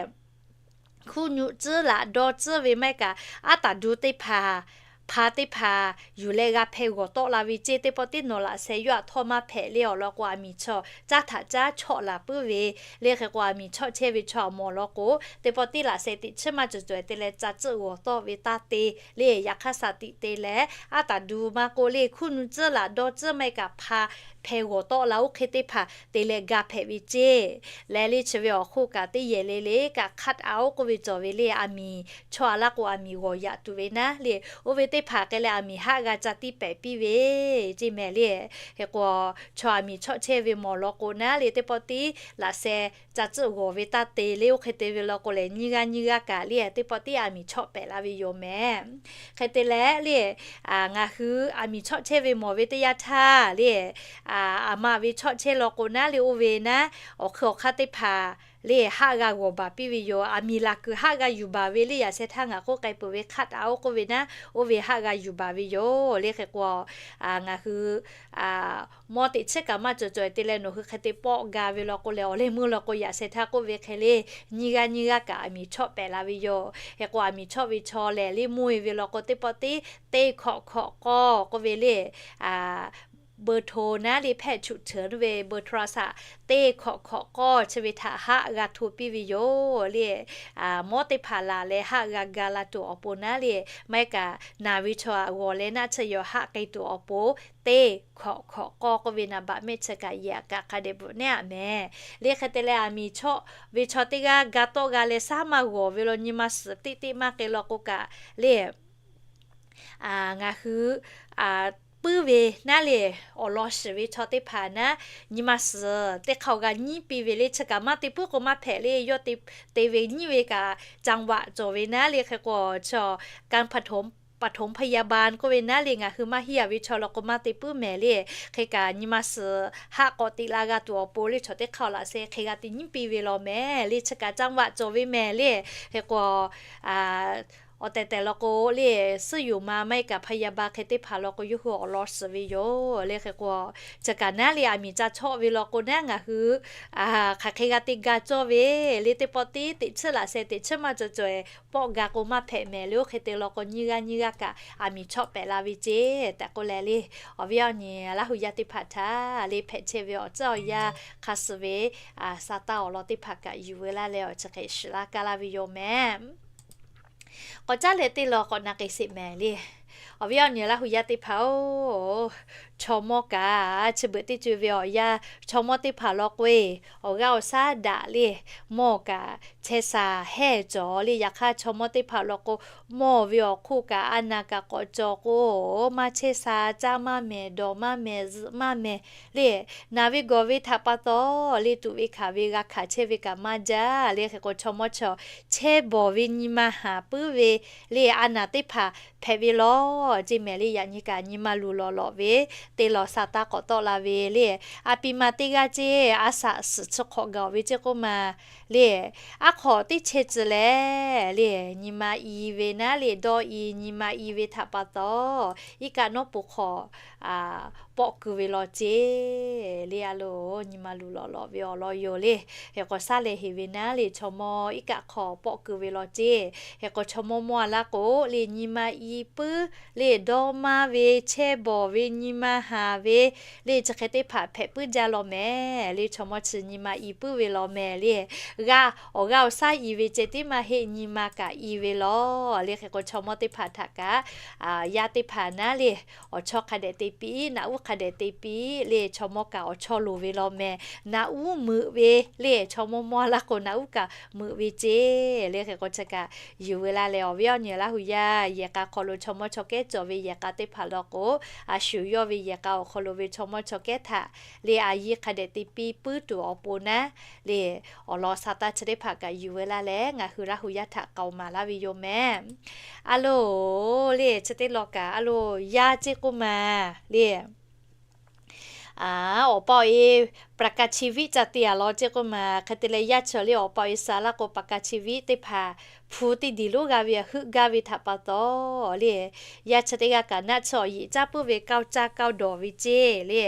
hkunˉ nyuˆ tcuhˉ laꞈ daw tcuhˉ ve maˇ heˆ kaꞈ, aˉ taˍ du teˇ hpaˍ, hpa teˇ hpaˍ yuˬ leh g'a hpeh g'awˬ tawˆ la ve ceˇ. Teˇ pawˆ tiˉ nawˬ laꞈ sheh yawˇ aꞈ htawˇ maˇ hpehꞈ le awˬ lawn k'o, aˬ miˍ chaw caˉ htaꞈ caˉ chawˆ laˬ puiˉ ve le. Hk'e k'o aˬ miˍ chawˆ chehˇ ve chaw aˬ mawˬ lawn k'o, teˇ pawˆ tiˉ laꞈ sheh teꞈ chiˉ maˇ cawˬ cawˬ te leh ca tcuhˆ g'awˬ tawˆ ve taˇ te le. Yaꞈ hk'aˇ shaˍ tiꞈ te leh aˉ taˍ du maˇ k'oˆ le, hkunˉ nyuˆ tcuhˉ laꞈ daw tcuhˉ maˇ heˆ kaꞈ hpa hpeh g'awˬ tawˆ la oˇ hk'e teˇ hpaˍ te leh ga hpehꞈ ve ceˇ. Leh le chi ve awˬ hk'oˆ kaꞈ teˇ yehˬ le le kaꞈ คัทเอาท์ k'oˆ ve cawˬ ve le, aˬ miˍ chawˆ a laˇ k'o aˬ miˍ g'awˬ yaꞈ tuˬ ve naˉ le, oˇ ve teˇ hpaˍ k'ai leh aˬ miˍ haˆ g'a ca tiˇ pehˍ piˇ ve ceˇ mehˍ le. Hk'e k'o chaw aˬ miˍ chawˆ chehˇ ve mawˬ lawn k'o naˉ le, teˇ pawˆ tiˉ laꞈ sheh ca tcuhˆ g'awˬ ve taˇ te le. Oˇ hk'e te ve law k'o lehˬ, nyiˇ g'aˇ nyiˇ g'aˇ kaꞈ le teˇ pawˆ tiˉ aˬ miˍ chawˆ pehˍ la ve yoˬ mehˍ. Hk'e te leh le, ngaˬ hui aˬ miˍ chawˆ chehˇ ve mawˬ ve teˇ yanˇ htaˇ le, aˬ ma ve chawˆ chehˇ law k'o naˉ le, oˇ ve naˉ awˬ hk'eun awˬ hk'aˇ teˇ hpaˍ le haˆ g'a g'awˬ baˬ piˇ ve yoˬ. Aˬ miˍ laˬ kuiˬ haˆ g'a yuˬ baˬ ve le, yaꞈ sheh htaˇ ngaˬ k'oˆ k'ai peuˬ ve คัทเอาท์ k'oˆ ve naˉ, oˇ ve haˆ g'a yuˬ baˬ ve yoˬ le. Hk'e k'o ngaˬ hui mawˇ teꞈ chiˉ kaꞈ maˇ cawˬ cawˬ te leh nawˬ hui hk'e te pawˆ ga ve law k'o lehˬ, awˬ leh meuˇ law k'o yaꞈ sheh htaˇ k'oˆ ve hk'e le, nyiˇ g'aˇ nyiˇ g'aˇ kaꞈ aˬ miˍ chawˆ pehˍ la ve yoˬ. Hk'e k'o aˬ miˍ chawˆ ve chaw lehˬ le, mvuhˇ e ve law k'o teˇ pawˆ tiˉ teˇ hkawꞈ hkawꞈ k'awˇ k'oˆ ve le, เบอร์โทร naˉ le hpehˇ chuꞈ cheuˬ ve เบอร์โทรศัพท์ teˇ hkawꞈ hkawꞈ k'awˇ chi ve htaꞈ haˆ g'a hto piˇ ve yoˬ le. Mawˉ teˇ hpaˍ laˬ leh haˆ g'a ga la tuˬ awˬ pon naˉ le, maˇ heˆ kaꞈ naˬ ve chaw g'awˬ leh naˆ tsuhˇ yawˬ haˆ k'ai tuˬ awˬ pon teˇ hkawꞈ hkawꞈ k'awˇ k'oˆ ve naˍ baꞈ mehˆ chi kaꞈ yehˬ kaꞈ hk'a dehꞈ bvuhꞈ nehˉ a mehˍ le. Hk'e te leh aˬ miˍ chawˆ ve chaw teˇ g'aˇ ga tawˆ g'a leh shaˉ maˇ g'awˬ ve law nyi ma suhˍ teˇ teˇ maˇ k'ai law k'o kaꞈ le, ngaˬ hui puiˉ ve naˉ le, awˬ lawn shiˍ ve chaw teˇ hpaˍ naˉ nyi ma suhˍ teˇ hk'aˇ g'a nyiˉ piˇ ve le. Chi kaꞈ maˇ te puiˉ k'o maˇ hpehꞈ le. Yawˇ te te ve nyiˉ ve kaꞈ จังหวะ cawˬ ve naˉ le. Hk'e k'o chaw การปฐม ปฐมพยาบาล k'oˆ ve naˉ le ngaˬ hui maˇ hiˉ a ve chaw law k'o maˇ te puiˉ mehˍ le. Hk'e kaꞈ nyi ma suhˍ haˆ k'awꞈ teꞈ la g'a tuˬ awˬ pon le chaw teˇ hk'aˇ laꞈ sheh hk'e g'a te nyiˉ piˇ ve law mehˍ le. Chi kaꞈ จังหวะ cawˬ ve mehˍ le. Hk'e k'o awˬ tehˬ tehˬ law k'o le, suhˉ yoˍ ma maˇ heˆ kaꞈ พยาบาล hk'e teˇ hpaˍ law k'o yawˇ hui awˬ lawn shiˍ ve yoˬ le. Hk'e k'o chi kaꞈ naˉ le aˬ miˍ ca chawˆ ve law k'o naˉ ngaˬ hui hk'aˬ hk'e g'a te ga cawˇ ve le. Teˇ pawˆ tiˉ teꞈ chiˉ laꞈ sheh teꞈ chiˉ maˇ cawˬ cawˬ e pawˆ ga k'o maˇ hpehꞈ mehˍ le. Oˇ hk'e te law k'o nyiˇ g'aˇ nyiˇ g'aˇ kaꞈ aˬ miˍ chawˆ pehꞈ la ve ceˇ tehꞈ k'oˆ leh le, awˬ viˉ awˬ nyi Laˇ hu yaˇ teˇ hpaˍ htaꞈ le hpehꞈ chehˇ ve awˬ tcuhˉ awˬ yanˇ hk'a suh ve sa taˇ awˬ lawn teˇ hpaˍ kaꞈ yuˬ veu laˇ leh awˬ chi hk'e shiˍ laˇ kaˇ laˇ ve yoˬ mehˍ. K'awꞈ caˉ leh teˇ law k'awꞈ na k'ai sheˍ mehˍ le. Awˬ viˉ awˬ nyi Laˇ hu yaˇ teˇ hpaˍ-oˬ, chaw mawˇ kaꞈ chi beuꞈ teˇ co ve awˬ yanˇ chaw mawˇ teˇ hpaˍ law k'o e, awˬ g'aˇ awˬ shaˉ daꞈ le, mawˇ kaꞈ chehˇ sha hehˇ cawˬ le. Yaꞈ hk'aˇ chaw mawˇ teˇ hpaˍ law k'o mawˇ ve awˬ hk'oˆ kaꞈ a naˬ kaꞈ k'awꞈ cawˬ k'o, maˇ chehˇ sha, caˇ maˇ mehˍ, dawˬ maˇ mehˍ, zuhꞈ maˇ mehˍ le. Naˬ ve gawˬ ve htaꞈ pa taw le tuꞈ ve hkanˍ ve g'a hkanˍ chehˇ ve kaꞈ maˇ jaˇ le. Hk'e k'o chaw mawˇ chaw chehˇ bawˬ ve nyi ma haˍ puiˉ ve le a naˬ teˇ hpaˍ hpehꞈ ve law ceˇ mehˍ le. Yaꞈ nyi kaꞈ nyi ma luˬ lawˬ lawꞈ ve teˇ law sa taˇ k'awꞈ tawˆ la ve le. A pi ma teˇ g'aˇ ceˇ a shaꞈ suhˍ chi hk'awꞈ gaˬ ve ceˇ k'oˆ ma le, aˉ hk'awꞈ teˇ chehˇ tcuh leh le, nyi ma i ve naˉ le dawˇ i nyi ma i ve htaꞈ pa taw, iˉ kaˆ nawˉ pon hk'awꞈ pawˆ keu ve law ceˇ le. A loˬ, nyi ma luˬ lawˬ lawꞈ ve awˬ lawn yoˬ le. Hk'e k'o shaˉ leh heˍ ve naˉ le chaw mawˇ iˉ kaˆ hk'awꞈ pawˆ keu ve law ceˇ. Hk'e k'o chaw mawˇ mawˇ a laˇ k'o le nyi ma i puiˉ le dawˇ maˇ ve chehˇ bawˬ ve nyi ma haˍ ve le chi hk'e teˇ hpaˍ hpehꞈ puiˉ jaˇ law mehˍ le. Chaw mawˇ chi nyi ma i puiˉ ve law mehˍ le. G'aˇ awˬ g'aˇ awˬ shaˉ i ve ceh tiˉ maˇ heˆ, nyi ma kaꞈ i ve law le. Hk'e k'o chaw mawˇ teˇ hpaˍ htaꞈ kaꞈ yaˇ teˇ hpaˍ naˉ le awˬ chawˇ hk'a dehꞈ te piˇ, naꞈ uˉ hk'a dehꞈ te piˇ le. Chaw mawˇ kaꞈ awˬ chawˇ loˍ ve law mehˍ, naꞈ uˉ meuꞈ ve le. Chaw mawˇ mawˇ a laˇ k'o naꞈ uˉ kaꞈ meuꞈ ve ceˇ le. Hk'e k'o chi kaꞈ yuˬ veu laˇ leh awˬ viˉ awˬ nyi Laˇ hu yaˇ yehˬ k'a hk'aw lo chaw mawˇ chaw kehˉ cawˬ ve yehˬ k'a teˇ hpaˍ law k'o, a shu yawˇ ve yehˬ k'a awˬ hk'aw lo ve chaw mawˇ chaw kehˉ htaꞈ le a yiˇ hk'a dehꞈ te piˇ puiˉ tuˬ awˬ pon naˉ le awˬ lawn sa taˇ chi teˇ hpaˍ kaꞈ yuˬ veu laˇ leh ngaˬ hui Laˇ hu yaˇ htaꞈ k'aoˍ maˍ laˇ ve yoˬ mehˍ. A loˬ, le chi teˇ law kaꞈ a loˬ yaˇ ceˇ k'oˆ ma le awˬ pa awˬ e ประกันชีวิต ca te a law ceˇ k'oˆ ma. Hk'e te leh yaˇ chi le awˬ pa awˬ e sha laˇ k'o ประกันชีวิต teˇ hpaˍ hpu teˇ diˬ lonˉ g'a ve heuˆ gaˇ ve htaꞈ pa taw le, yaˇ chi teˇ g'aˇ kaꞈ naˆ tsuhˇ awˬ yeꞈ caˉ puiˉ ve kaoˇ caˇ kaoˇ dawˬ ve ceˇ le.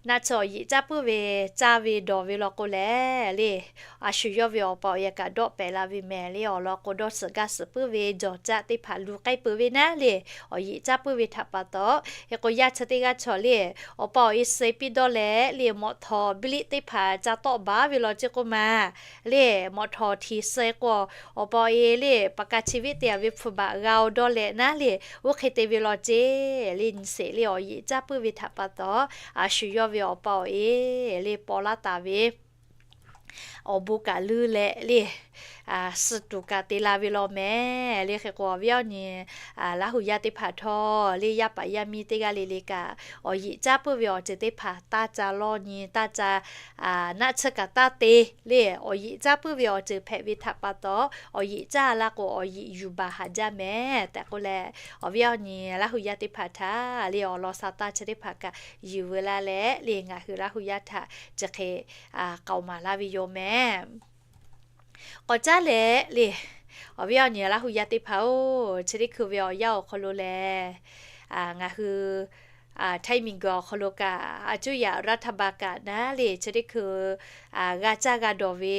Naˆ tsuhˇ awˬ yeꞈ caˉ puiˉ ve caˇ ve dawˬ ve law k'o lehˬ le, a shu yawˇ ve awˬ pa awˬ e kaꞈ dawˆ pehˍ la ve mehˍ le. Awˬ lawn k'o dawˇ suhˍ gaˇ suhˍ puiˉ ve jawˬ caˆ teˇ hpaˍ lu k'ai peuˬ ve naˉ le, awˬ yeꞈ caˉ puiˉ ve htaꞈ pa taw. Hk'e k'o yaˇ chi teˇ g'aˇ chaw le awˬ pa awˬ e suh piˇ dawˇ leh le mawꞈ htawˍ biˇ liˆ teˇ hpaˍ ca tawˆ baˬ ve law ceˇ k'oˆ ma le. Mawꞈ htawˍ htiˍ suh k'o awˬ pa awˬ e le ประกันชีวิต te a ve hpu baꞈ g'a-o dawˇ leh naˉ le, oˇ hk'e te ve law ceˇ le. Nyi sheˍ le awˬ yeꞈ caˉ puiˉ ve htaꞈ pa taw, a shu yawˇ ve awˬ pa awˬ e le paw laˇ taˍ ve awˬ bon kaꞈ leuˉ leh le, suh tuˬ kaꞈ te la ve law mehˍ le. Hk'e k'o awˬ viˉ awˬ nyi Laˇ hu yaˇ teˇ hpaˍ htawˇ le yaˇ paˍ yaˇ miˇ teˇ g'aˇ le le kaꞈ awˬ yeꞈ caˉ puiˉ ve awˬ ceuˬ teˇ hpaˍ taˇ ca lawˇ nyi taˇ ca naˆ tsuhˇ kaꞈ taˇ te le, awˬ yeꞈ caˉ puiˉ ve awˬ ceuˬ hpehꞈ ve htaꞈ pa taw, awˬ yeꞈ caˇ laˇ k'o awˬ yeꞈ yuˬ baˬ haˍ jaˇ mehˍ tehꞈ k'oˆ leh, awˬ viˉ awˬ nyi Laˇ hu yaˇ teˇ hpaˍ htaꞈ le awˬ lawn sa taˇ chi teˇ hpaˍ kaꞈ yuˬ veu laˇ leh le ngaˬ hui Laˇ hu yaˇ htaꞈ chi hk'e k'aoˍ maˍ laˇ ve yoˬ mehˍ. K'awꞈ caˉ leh le, awˬ viˉ awˬ nyi Laˇ hu yaˇ teˇ hpaˍ-oˬ, chi teˇ hkui ve awˬ yanˇ awˬ hk'aw lo lehˬ, ngaˬ hui Htaiˇ miˬguiˬ awˬ hk'aw lo kaꞈ, a cuˇ yaꞈ รัฐบาล kaꞈ naˉ le chi teˇ hkui g'a caˇ g'a dawˬ ve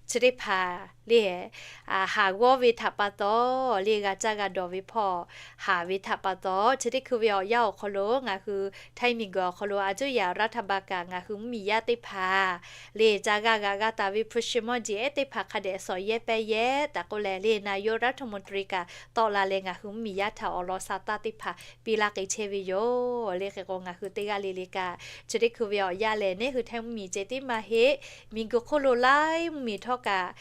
chi teˇ hpaˍ le, haˍ g'awˇ ve htaꞈ pa taw, le g'a caˇ g'a dawˬ ve hpawˇ haˍ ve htaꞈ pa taw, chi teˇ hkui ve awˬ yanˇ awˬ hk'aw lo ngaˬ hui htaiˇ miˬguiˬ awˬ hk'aw lo a cuˇ yaꞈ รัฐบาล kaꞈ ngaˬ hui mvuhˇmiˬ yaˇ teˇ hpaˍ le ca g'a g'aꞈ g'a taˍ ve hpu shi mawˇ jeˬ ehˉ teˇ hpaˍ hk'a dehꞈ sawˍ yehˇ pehˇ yehˇ taˍ k'oˆ leh, le นายกรัฐมนตรี kaꞈ tawˆ la leh ngaˬ hui mvuhˇmiˬ yaˇ htaꞈ awˬ lawn sa taˇ teˇ hpaˍ piˇ laˇ k'ai chehˇ ve yoˬ. Le hk'e k'o ngaˬ hui teˇ g'aˇ le le kaꞈ chi teˇ hkui ve awˬ yanˇ lehˬ, neˇ hui htaiˇ mvuhˇmiˬ ceh tiˉ maˇ heˆ, miˬguiˬ hk'oˆ lo laiˉ mvuhˇmiˬ htawˇ kaꞈ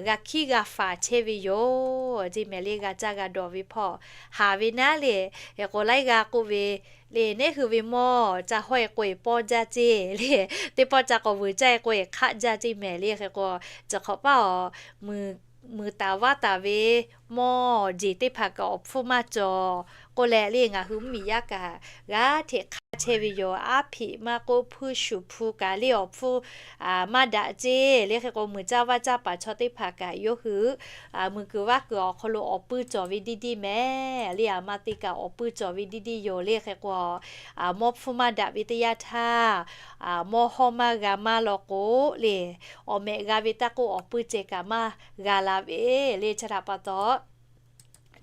g'a hkiˉ g'a faˍ chehˇ ve yoˬ. Jeˇ mehˍ le g'a caˇ g'a dawˬ ve hpawˇ haˍ ve naˉ le, hk'e k'o laiˉ g'aˇ k'oˆ ve le, neˇ hui ve mawˇ ca hawˇ e k'o e pawˇ jaˇ ceˇ le, teˇ pawˆ ca k'awꞈ vuiˬ caˇ e k'o e hk'aˆ jaˇ ceˇ mehˍ le. Hk'e k'o chi hk'awꞈ paˇ awˬ muiˬ taˍ vaˇ taˍ ve mawˇ jeˬ teˇ hpaˍ kaꞈ awˬ hpfuhˇ maˇ cawˬ k'oˆ leh le, ngaˬ hui mvuhˇmiˬ yaˇ kaꞈ g'aˇ hteꞈ hk'aˇ chehˇ ve yoˬ. Aˉ hpiꞈ maˇ k'oˆ, hpuiˇ shuˍ hpu kaꞈ le awˬ hpfuhˇ maˇ daꞈ ceˇ le. Hk'e k'o muiˬ caˇ vaˇ caˇ paˍ chaw teˇ hpaˍ kaꞈ yawˇ hui muiˬ kuiˬ vaˇ kuiˬ awˬ hk'aw lo awˬ puiˇ cawˬ ve diˇ diˇ mehˍ le. Aˬ ma te kaꞈ awˬ puiˇ cawˬ ve diˇ diˇ yoˬ le. Hk'e k'o mawˇ hpfuhˇ maˇ daꞈ ve teˇ yanˇ htaˇ, mawˇ hawˇ maˇ g'a maˇ law k'o le, awˬ mehꞈ g'a ve taˇ k'oˆ awˬ puiˇ ceh kaꞈ maˇ g'a la ve le. Chi htaꞈ pa taw,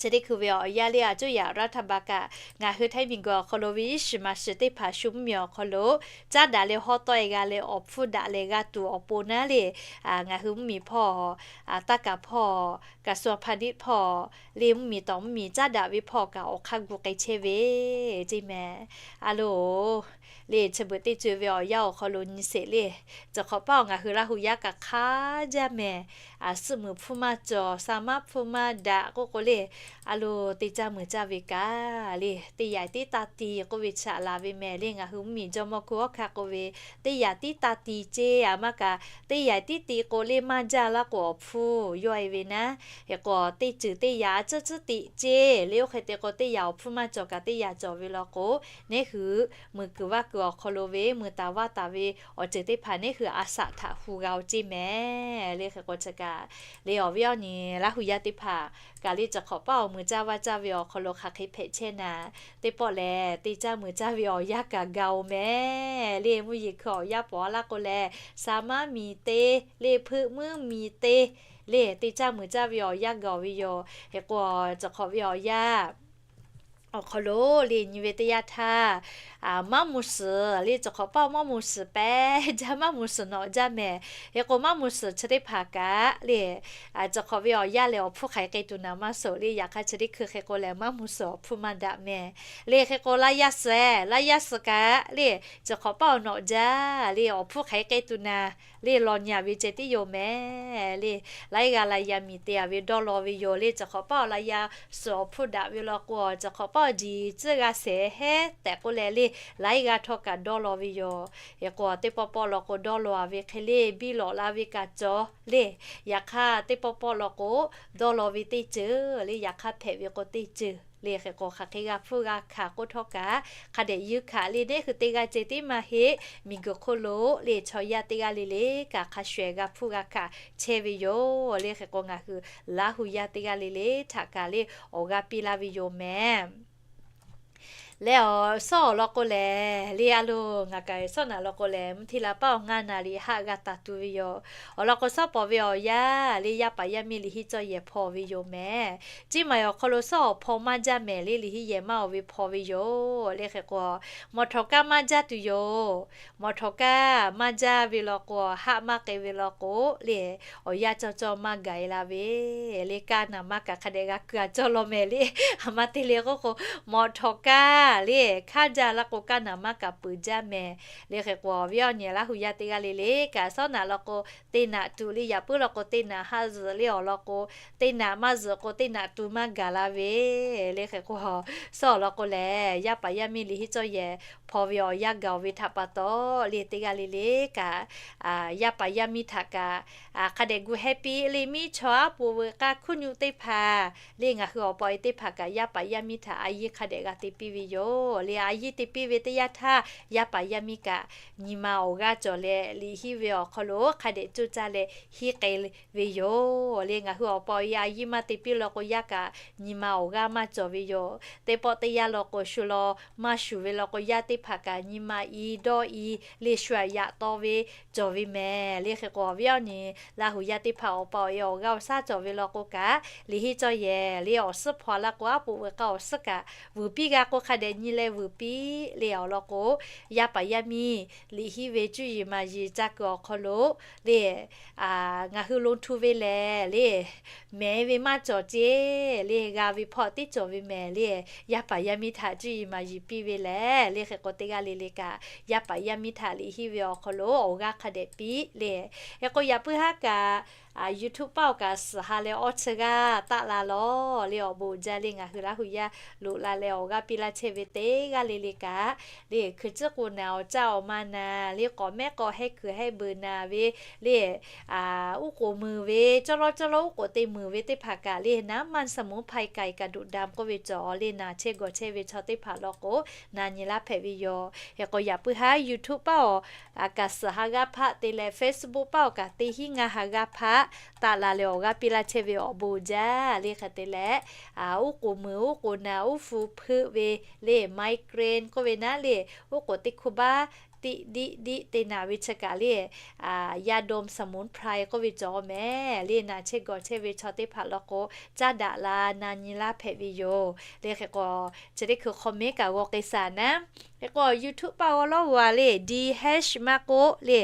chi teˇ hkui ve awˬ yanˇ le a cuˇ yaꞈ รัฐบาล kaꞈ ngaˬ hui htaiˇ miˬguiˬ awˬ hk'aw lo ve iˉ shiˍ maˍ shiˍ teˇ hpaˍ shu mvuhˇmiˬ awˬ hk'aw lo caˉ daꞈ leh hawˉ tawˆ e g'a leh awˬ hpfuhˇ daꞈ leh g'a tuˬ awˬ pon naˉ le, ngaˬ hui mvuhˇmiˬ hpawˇ, taˇ kaˍ hpawˇ, กระทรวงพาณิชย์ hpawˇ le mvuhˇmiˬ tawˍ mvuhˇmiˬ caˉ daꞈ ve hpawˇ kaꞈ awˬ hk'aˇ gu k'ai chehˇ ve ceˇ mehˍ. A loˬ, le chi beuꞈ teˇ ceuˬ ve awˬ yanˇ awˬ hk'aw lo nyi sheˍ le, chi hk'awꞈ paˇ awˬ ngaˬ hui Laˇ hu yaˇ kaꞈ hk'aˇ jaˇ mehˍ. Suhˆ muiˬ hpfuhˇ maˇ cawˬ, sa maˉ hpfuhˇ maˇ daꞈ k'oˆ k'o le, a loˬ te caˇ muiˬ caˇ ve kaꞈ le, teˇ yanˍ tiˉ taˇ ti k'oˆ ve chaꞈ laˬ ve mehˍ le. Ngaˬ hui mvuhˇmiˬ jawˇmawˇ hkuˇ awˉ hkanˇ k'oˆ ve, teˇ yanˍ tiˉ taˇ ti ceˇ, aˬ maˇ kaꞈ teˇ yanˍ tiˉ ti k'o le maˇ jaˇ laˇ k'o awˬ hpfuhˇ yawˇ e ve naˉ. Hk'e k'o teˇ ceuˬ teˇ yanˍ a tcuhˉ tcuhˉ tiꞈ ceˇ le. Oˇ hk'e te k'o teˇ yanˍ awˬ hpfuhˇ maˇ cawˬ kaꞈ teˇ yanˍ cawˬ ve law k'o, neˇ hui muiˬ kuiˬ vaˇ kuiˬ awˬ hk'aw lo ve muiˬ taˍ vaˇ taˍ ve awˬ ceuˬ teˇ hpaˍ neˇ hui a shaꞈ htaꞈ hu g'a-o ceˇ mehˍ le. Hk'e k'o chi kaꞈ le awˬ viˉ awˬ nyi Laˇ hu yaˇ teˇ hpaˍ kaꞈ le chi hk'awꞈ paˇ awˬ muiˬ caˇ vaˇ caˇ ve awˬ hk'aw lo hk'aˬ hk'e hpehꞈ chehˇ naˍ, teˇ pawˆ lehˬ te caˇ muiˬ caˇ ve awˬ yanˇ kaꞈ ga-o mehˍ le. Mvuhˇ yeˬ hkui awˬ yanˇ pawˍ laˇ k'o lehˬ, sa maˉ miˬ te le, hpeuˆ muiˉ miˬ te le, te caˇ muiˬ caˇ ve awˬ yanˇ ga-o ve yoˬ. Hk'e k'o chi hk'awꞈ ve awˬ yanˇ awˬ hk'aw lo le nyi ve teˇ yanˇ htaˇ, maˇ mu suhˍ le, chi hk'awꞈ paˇ maˇ mu suhˍ pehˉ jaˇ, maˇ mu suhˍ nawꞈ jaˇ mehˍ. Hk'e k'o maˇ mu suhˍ chi teˇ hpaˍ kaꞈ le, chi hk'awꞈ ve awˬ yanˇ lehˬ awˬ hpfuhˇ hk'aˬ hk'e k'ai tuˬ naˍ maˇ suhˍ le. Yaꞈ hk'aˇ chi teˇ hkui hk'e k'o lehˬ maˇ mu suhˍ awˬ hpfuhˇ maˇ daꞈ mehˍ le. Hk'e k'o laˇ yaˇ suhˍ, laˇ yaˇ suhˍ kaꞈ le, chi hk'awꞈ paˇ awˬ nawꞈ jaˇ le, awˬ hpfuhˇ hk'aˬ hk'e k'ai tuˬ naˍ le, law nyi-a ve ceh tiˉ yoˬ mehˍ le. Laiˉ g'aˇ la yaˇ miˬ te-a ve dawˇ law ve yoˬ le. Chi hk'awꞈ paˇ awˬ la yaˇ suhˍ awˬ hpfuhˇ daꞈ ve law k'o, chi hk'awꞈ paˇ awˬ jiˬ tcuhˉ g'a shehˍ hehˉ tehꞈ k'oˆ leh le, laiˉ g'aˇ htawˇ kaꞈ dawˇ law ve yoˬ. Hk'e k'o teˇ pawˆ pawˆ law k'o dawˇ law-a ve hk'e le biˇ lawꞈ la ve kaꞈ cawˬ le. Yaꞈ hk'aˇ teˇ pawˆ pawˆ law k'o dawˇ law ve teˇ ceuˬ le, yaꞈ hk'aˇ hpehꞈ ve k'o teˇ ceuˬ le. Hk'e k'o hk'aˬ hk'e g'a hpfuhˇ g'a hkanˍ k'oˆ htawˇ kaꞈ hk'a dehꞈ yuˇ hkanˍ le. Neˇ hui teˇ g'aˇ ceh tiˉ maˇ heˆ, miˬguiˬ hk'oˆ lo le chaw yaˇ teˇ g'aˇ le le kaꞈ hk'a shuˍ ehˍ g'a hpfuhˇ g'a hkanˍ chehˇ ve yoˬ le. Hk'e k'o ngaˬ hui Laˇ hu yaˇ teˇ g'aˇ le le htaꞈ kaꞈ le awˬ g'aˇ piˇ laˇ ve yoˬ mehˍ. Leh awˬ shawˉ awˬ lawn k'o lehˬ le, a loˬ ngaˬ kaꞈ shawˉ naꞈ lawn k'o lehˬ mvuhˇ htiˇ la paˉ awˬ ngaˇ naˍ riˍ haˆ g'a taˍ tuˬ ve yoˬ. Awˬ lawn k'o shawˉ pawˍ ve awˬ yanˇ le yaˇ paˍ yaˇ miˇ liꞈ hiˆ cawˇ yehˬ hpaw ve yoˬ mehˍ. Ciˇ maˬ awˬ hk'aw lo shawˉ awˬ hpaw maˇ jaˇ mehˍ le, liꞈ hiˆ yehˬ maˇ awˬ ve hpaw ve yoˬ le. Hk'e k'o mawˬ htawnˍ kaˇ maˇ jaˇ tuˬ yoˬ. Mawˬ htawnˍ kaˇ maˇ jaˇ ve law k'o, haˆ maˇ k'ai ve law k'o le, awˬ yanˇ cawˇ cawˇ maˇ gaˬ-e la ve le. Kaˇ naˍ maˇ kaꞈ hk'a dehꞈ g'a kuiˬ-a cawˇ law mehˍ le. Aˬ ma te le k'oˆ k'o, mawˬ htawnˍ kaˇ le hk'aˇ jaˇ laˇ k'o kaˇ naˍ maˇ kaꞈ peuˬ jaˇ mehˍ le. Hk'e k'o awˬ viˉ awˬ nyi Laˇ hu yaˇ teˇ g'aˇ le le kaꞈ shawˉ naꞈ lawn k'o teˇ naꞈ tuˬ le, yaꞈ puiˉ lawn k'o teˇ naꞈ haˆ zuhꞈ le, awˬ lawn k'o teˇ naꞈ maˇ zuhꞈ k'o teˇ naꞈ tuˬ maˇ gaˬ la ve le. Hk'e k'o shawˉ awˬ lawn k'o lehˬ yaˇ paˍ yaˇ miˇ liꞈ hiˆ cawˇ yehˬ hpaw ve awˬ yanˇ gaˬ-oˬ ve htaꞈ pa taw le, teˇ g'aˇ le le kaꞈ yaˇ paˍ yaˇ miˇ htaꞈ kaꞈ hk'a dehꞈ gu heh piˇ le. Miˇ chaw aˉ po veuꞈ k'aˇ hkuˇ nyu teˇ hpaˍ le, ngaˬ hui awˬ pa awˬ e teˇ hpaˍ kaꞈ yaˇ paˍ yaˇ miˇ htaꞈ a yiˇ hk'a dehꞈ g'a te piˇ ve yoˬ le. A yiˇ te piˇ ve teˇ yanˇ htaˇ, yaˇ paˍ yaˇ miˇ kaꞈ nyi ma awˬ g'aˇ cawˬ leh, liꞈ henˇ ve awˬ hk'aw lo hk'a dehꞈ coˇ caˇ leh henˇ k'ai ve yoˬ le. Ngaˬ hui awˬ pa awˬ e a yiˇ maˇ te piˇ law k'o, yaˇ kaꞈ nyi ma awˬ g'aˇ maˇ cawˬ ve yoˬ. Teˇ pawˆ teˇ yanˇ law k'o, shu law maˇ shuˍ ve law k'o, yaˇ teˇ hpaˍ kaꞈ nyi ma i dawˇ i le shu aꞈ yaꞈ taw ve cawˬ ve mehˍ le. Hk'e k'o, awˬ viˉ awˬ nyi Laˇ huˍ yaˇ teˇ hpaˍ awˬ pa awˬ e awˬ g'aˇ awˬ shaˉ cawˬ ve law k'o kaꞈ, liꞈ henˇ cawˇ yehˬ le. Awˬ suhˉ hpaw laˇ k'o, aˉ poꞈ ve k'a awˬ suhˉ kaꞈ vuiˬ piˇ g'a k'o, hk'a dehꞈ nyi leh vuiˬ piˇ le. Awˬ lawn k'o, yaˇ paˍ yaˇ miˇ liꞈ henˇ ve cuˇ yiˍ maˍ yiˍ ca kuiˬ awˬ hk'aw lo le, ngaˬ hui lo htu ve lehˬ le, mehˍ ve maˇ cawˬ ceˇ le. G'a ve hpawˇ teˇ cawˬ ve mehˍ le. Yaˇ paˍ yaˇ miˇ htaꞈ cuˇ yiˍ maˍ yiˍ piˇ ve lehˬ le. Hk'e k'o, teˇ g'aˇ le le kaꞈ yaˇ paˍ yaˇ miˇ htaꞈ liꞈ henˇ ve awˬ hk'aw lo awˬ g'aˇ hk'a dehꞈ piˇ le. Hk'e k'o, yaꞈ puiˉ haˉ kaꞈ YouTube paˇ awˬ kaꞈ suhˍ ha leh awˇ chi g'aˇ taˆ la lawˬ le. Awˬ bon uiˍ jaˇ le. Ngaˬ hui Laˇ huˍ yaˇ loꞈ la leh awˬ g'aˇ piˇ laˇ chehˇ ve teˇ g'aˇ le le kaꞈ le, hkui ciˉ k'o naˍ, awˬ caˇ awˬ ma naˍ le, k'awꞈ mehˉ k'awꞈ heh kuiˬ heh beuꞈ naˍ ve le, uˉ k'oˍ muiˬ ve, cawˇ lawˇ cawˇ lawˇ uˉ k'oˍ te muiˬ ve teˇ hpaˍ kaꞈ le, น้ำมันสมุนไพร ไก่กระดูกดำ k'oˆ ve cawˬ le, naˍ chehˇ gawˬ chehˇ ve chaw teˇ hpaˍ law k'o, na nyi laˇ hpehꞈ ve yoˬ. Hk'e k'o, yaꞈ puiˉ haˉ YouTube paˇ awˬ kaꞈ suhˍ ha g'aˇ hpaˆ te leh, Facebook paˇ awˬ kaꞈ teˇ hinˉ ngaˇ ha g'aˇ hpaˆ taˆ la leh awˬ g'aˇ piˇ laˇ chehˇ ve awˬ bon uiˍ jaˇ le. Hk'e te leh, uˉ k'oˍ muiˬ uˉ k'oˍ naˍ uˉ hpu hpeuˆ ve le, migraine k'oˆ ve naˉ le, uˉ k'oˍ teˇ hkuˇ baˆ tiˆ diˆ diˆ te naˍ ve chi kaꞈ le, ยาดมสมุนไพร k'oˆ ve cawˬ mehˍ le, naˍ chehˇ gawˬ chehˇ ve chaw teˇ hpaˍ law k'o, caˇ daꞈ la na nyi laˇ hpehꞈ ve yoˬ le. Hk'e k'o, chi teˇ hkui comment kaꞈ g'aw k'ai shaˍ naˉ. Hk'e k'o, YouTube paˇ awˬ lawˉ g'a le, D H maˇ k'oˆ le,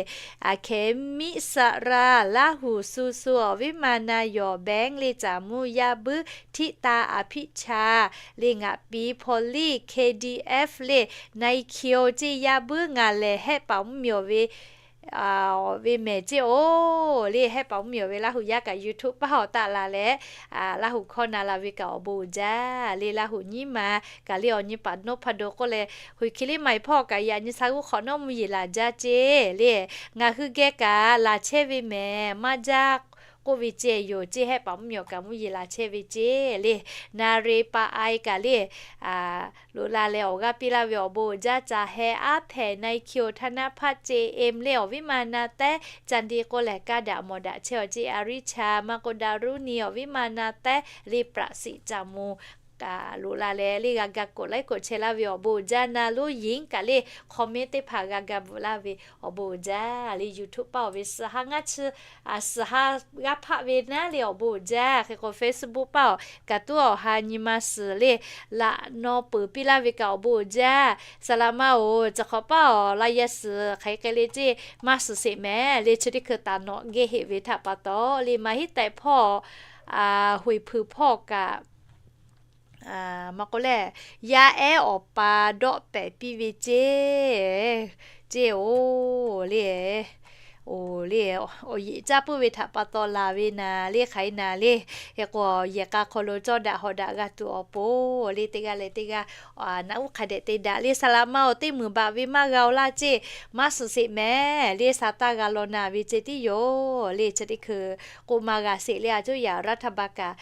เขมิสรา Laˇ huˍ สุสุ awˬ viˉ ma na yawˬ แบงค์ le, caˍ muˇ yaˇ buiˉ ธิตา อภิชา le, ngaˬ pi พอลลี่ K D F le, นายคิว ceˇ yaˇ buiˉ ngaˬ lehˬ แฮะเป๋าไม่หมด ve ve mehˍ ceˇ oˬ le. แฮะเป๋าไม่หมด ve Laˇ huˍ yaˇ kaꞈ YouTube paˇ awˬ taˆ la leh, Laˇ huˍ hkawˇ na la ve kaꞈ awˬ bon uiˍ jaˇ le. Laˇ huˍ nyiˇ ma kaꞈ le, awˬ nyi paˍ นพดล k'oˆ leh, Huiˍ hki liˇ ma iˍ hpawˇ kaꞈ yaꞈ nyi sa g'uˇ hk'awꞈ nawˉ mvuhˇ yeˬ laˬ jaˇ ceˇ le. Ngaˬ hui geh kaꞈ laˬ chehˇ ve mehˍ, maˇ jaˇ k'oˆ ve ceˇ yoˬ ceˇ. แฮะเป๋าไม่หมด kaꞈ mvuhˇ yeˬ laˬ chehˇ ve ceˇ le. นายเรปาไอ kaꞈ le, loꞈ la leh awˬ g'aˇ piˇ laˇ ve awˬ bon uiˍ jaˇ. Caˍ heh aˉ hpehꞈ นายคิว ธนพัฒน์ J M le, awˬ viˉ ma na tehˉ ca nde k'o lehˬ, kaˇ daꞈ mawˬ daꞈ chehˇ awˬ ceˇ. อริชา maˇ k'o ดารุณี awˬ viˉ ma na tehˉ le, ประสิทธิ์ caˍ muˍ loꞈ la leh le, g'a ga กดไลค์ กดแชร์ laˇ ve awˬ bon uiˍ jaˇ. Na loˉ yinˉ kaꞈ le, comment teˇ hpaˍ g'a ga bvuhꞈ laˇ ve awˬ bon uiˍ jaˇ le. YouTube paˇ awˬ ve suhˍ ha ngaˇ chi, suhˍ ha g'aˇ hpaˆ ve naˉ le awˬ bon uiˍ jaˇ. Hk'e k'o, Facebook paˇ awˬ kaꞈ tuˉ awˬ ha nyi ma suhˍ le, laꞈ naw peuˬ piˇ laˇ ve kaꞈ awˬ bon uiˍ jaˇ. Saˍ laꞈ ma oˬ, ciˬ hk'awꞈ paˇ awˬ la yehˬ suhˍ hk'aˬ hk'e le ceˇ, maˇ suhˍ sheˍ mehˍ le. Chi teˇ hkui taˍ nawꞈ gehˇ heˆ ve htaꞈ pa taw le, maˇ heˆ tehꞈ hpawˇ Huiˍ hpeuꞈ hpawˇ kaꞈ, maˇ k'oˆ lehˬ, yaˇ ehˉ awˬ pa dawˆ pehˍ piˇ ve ceˇ, ceˇ oˬ le. Oˬ le, awˬ yeꞈ caˇ puiˉ ve htaꞈ pa taw laˬ ve naˍ le, hk'aˬ hk'e naˍ le. Hk'e k'o, yehˬ k'a hk'aw lo cawˇ daꞈ hawˍ daꞈ g'a tuˬ awˬ pon le, teˇ g'aˇ leh teˇ g'aˇ naꞈ uˉ hk'a dehꞈ te daꞈ le. Saˍ laꞈ ma awˬ teˇ muiˬ baꞈ ve maˇ g'a oˬ laˇ ceˇ, maˇ suhˍ sheˍ mehˍ le, sa taˇ g'a law na ve ceˇ tiˉ yoˬ le. Chi teˇ hkui k'oˆ maˇ g'a sheˍ le, a coˇ yaꞈ รัฐบาล kaꞈ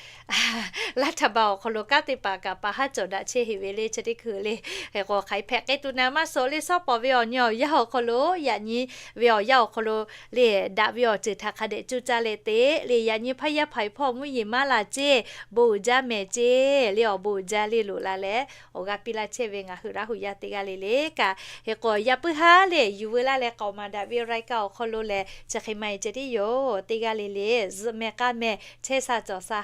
รัฐบาล awˬ hk'aw lo kanˉ te paˍ kaꞈ pa haˉ cawˬ daꞈ chehˇ heˍ ve le. Chi teˇ hkui le, hk'e k'o hk'aˬ hk'e hpehꞈ k'ai tuˬ naˍ maˇ suhˍ le. Shawˉ pawˍ ve awˬ nyi awˬ yaˇ awˬ hk'aw lo, yaꞈ nyi ve awˬ yaˇ awˬ hk'aw lo le, daꞈ ve awˬ ceuˬ htaꞈ hk'a dehꞈ coˇ caˇ leh te le, yaꞈ nyi hpaˇ yaˇ hpaˍ iˍ hpawˇ mvuhˇ yeˬ maˇ laˬ ceˇ, bon uiˍ jaˇ mehˍ ceˇ le. Awˬ bon uiˍ jaˇ le, loꞈ la leh awˬ g'aˇ piˇ laˇ chehˇ ve ngaˬ hui Laˇ huˍ yaˇ teˇ g'aˇ le le kaꞈ, hk'e k'o, yaꞈ puiˉ haˉ le yuˬ veu laˇ leh k'awꞈ maˍ daꞈ ve รายการ awˬ hk'aw lo lehˬ, chi hk'e maˇ heˆ ceˇ tiˉ yoˬ. Teˇ g'aˇ le le zuhꞈ mehˍ k'aˇ mehˍ chehˇ sha cawˬ sha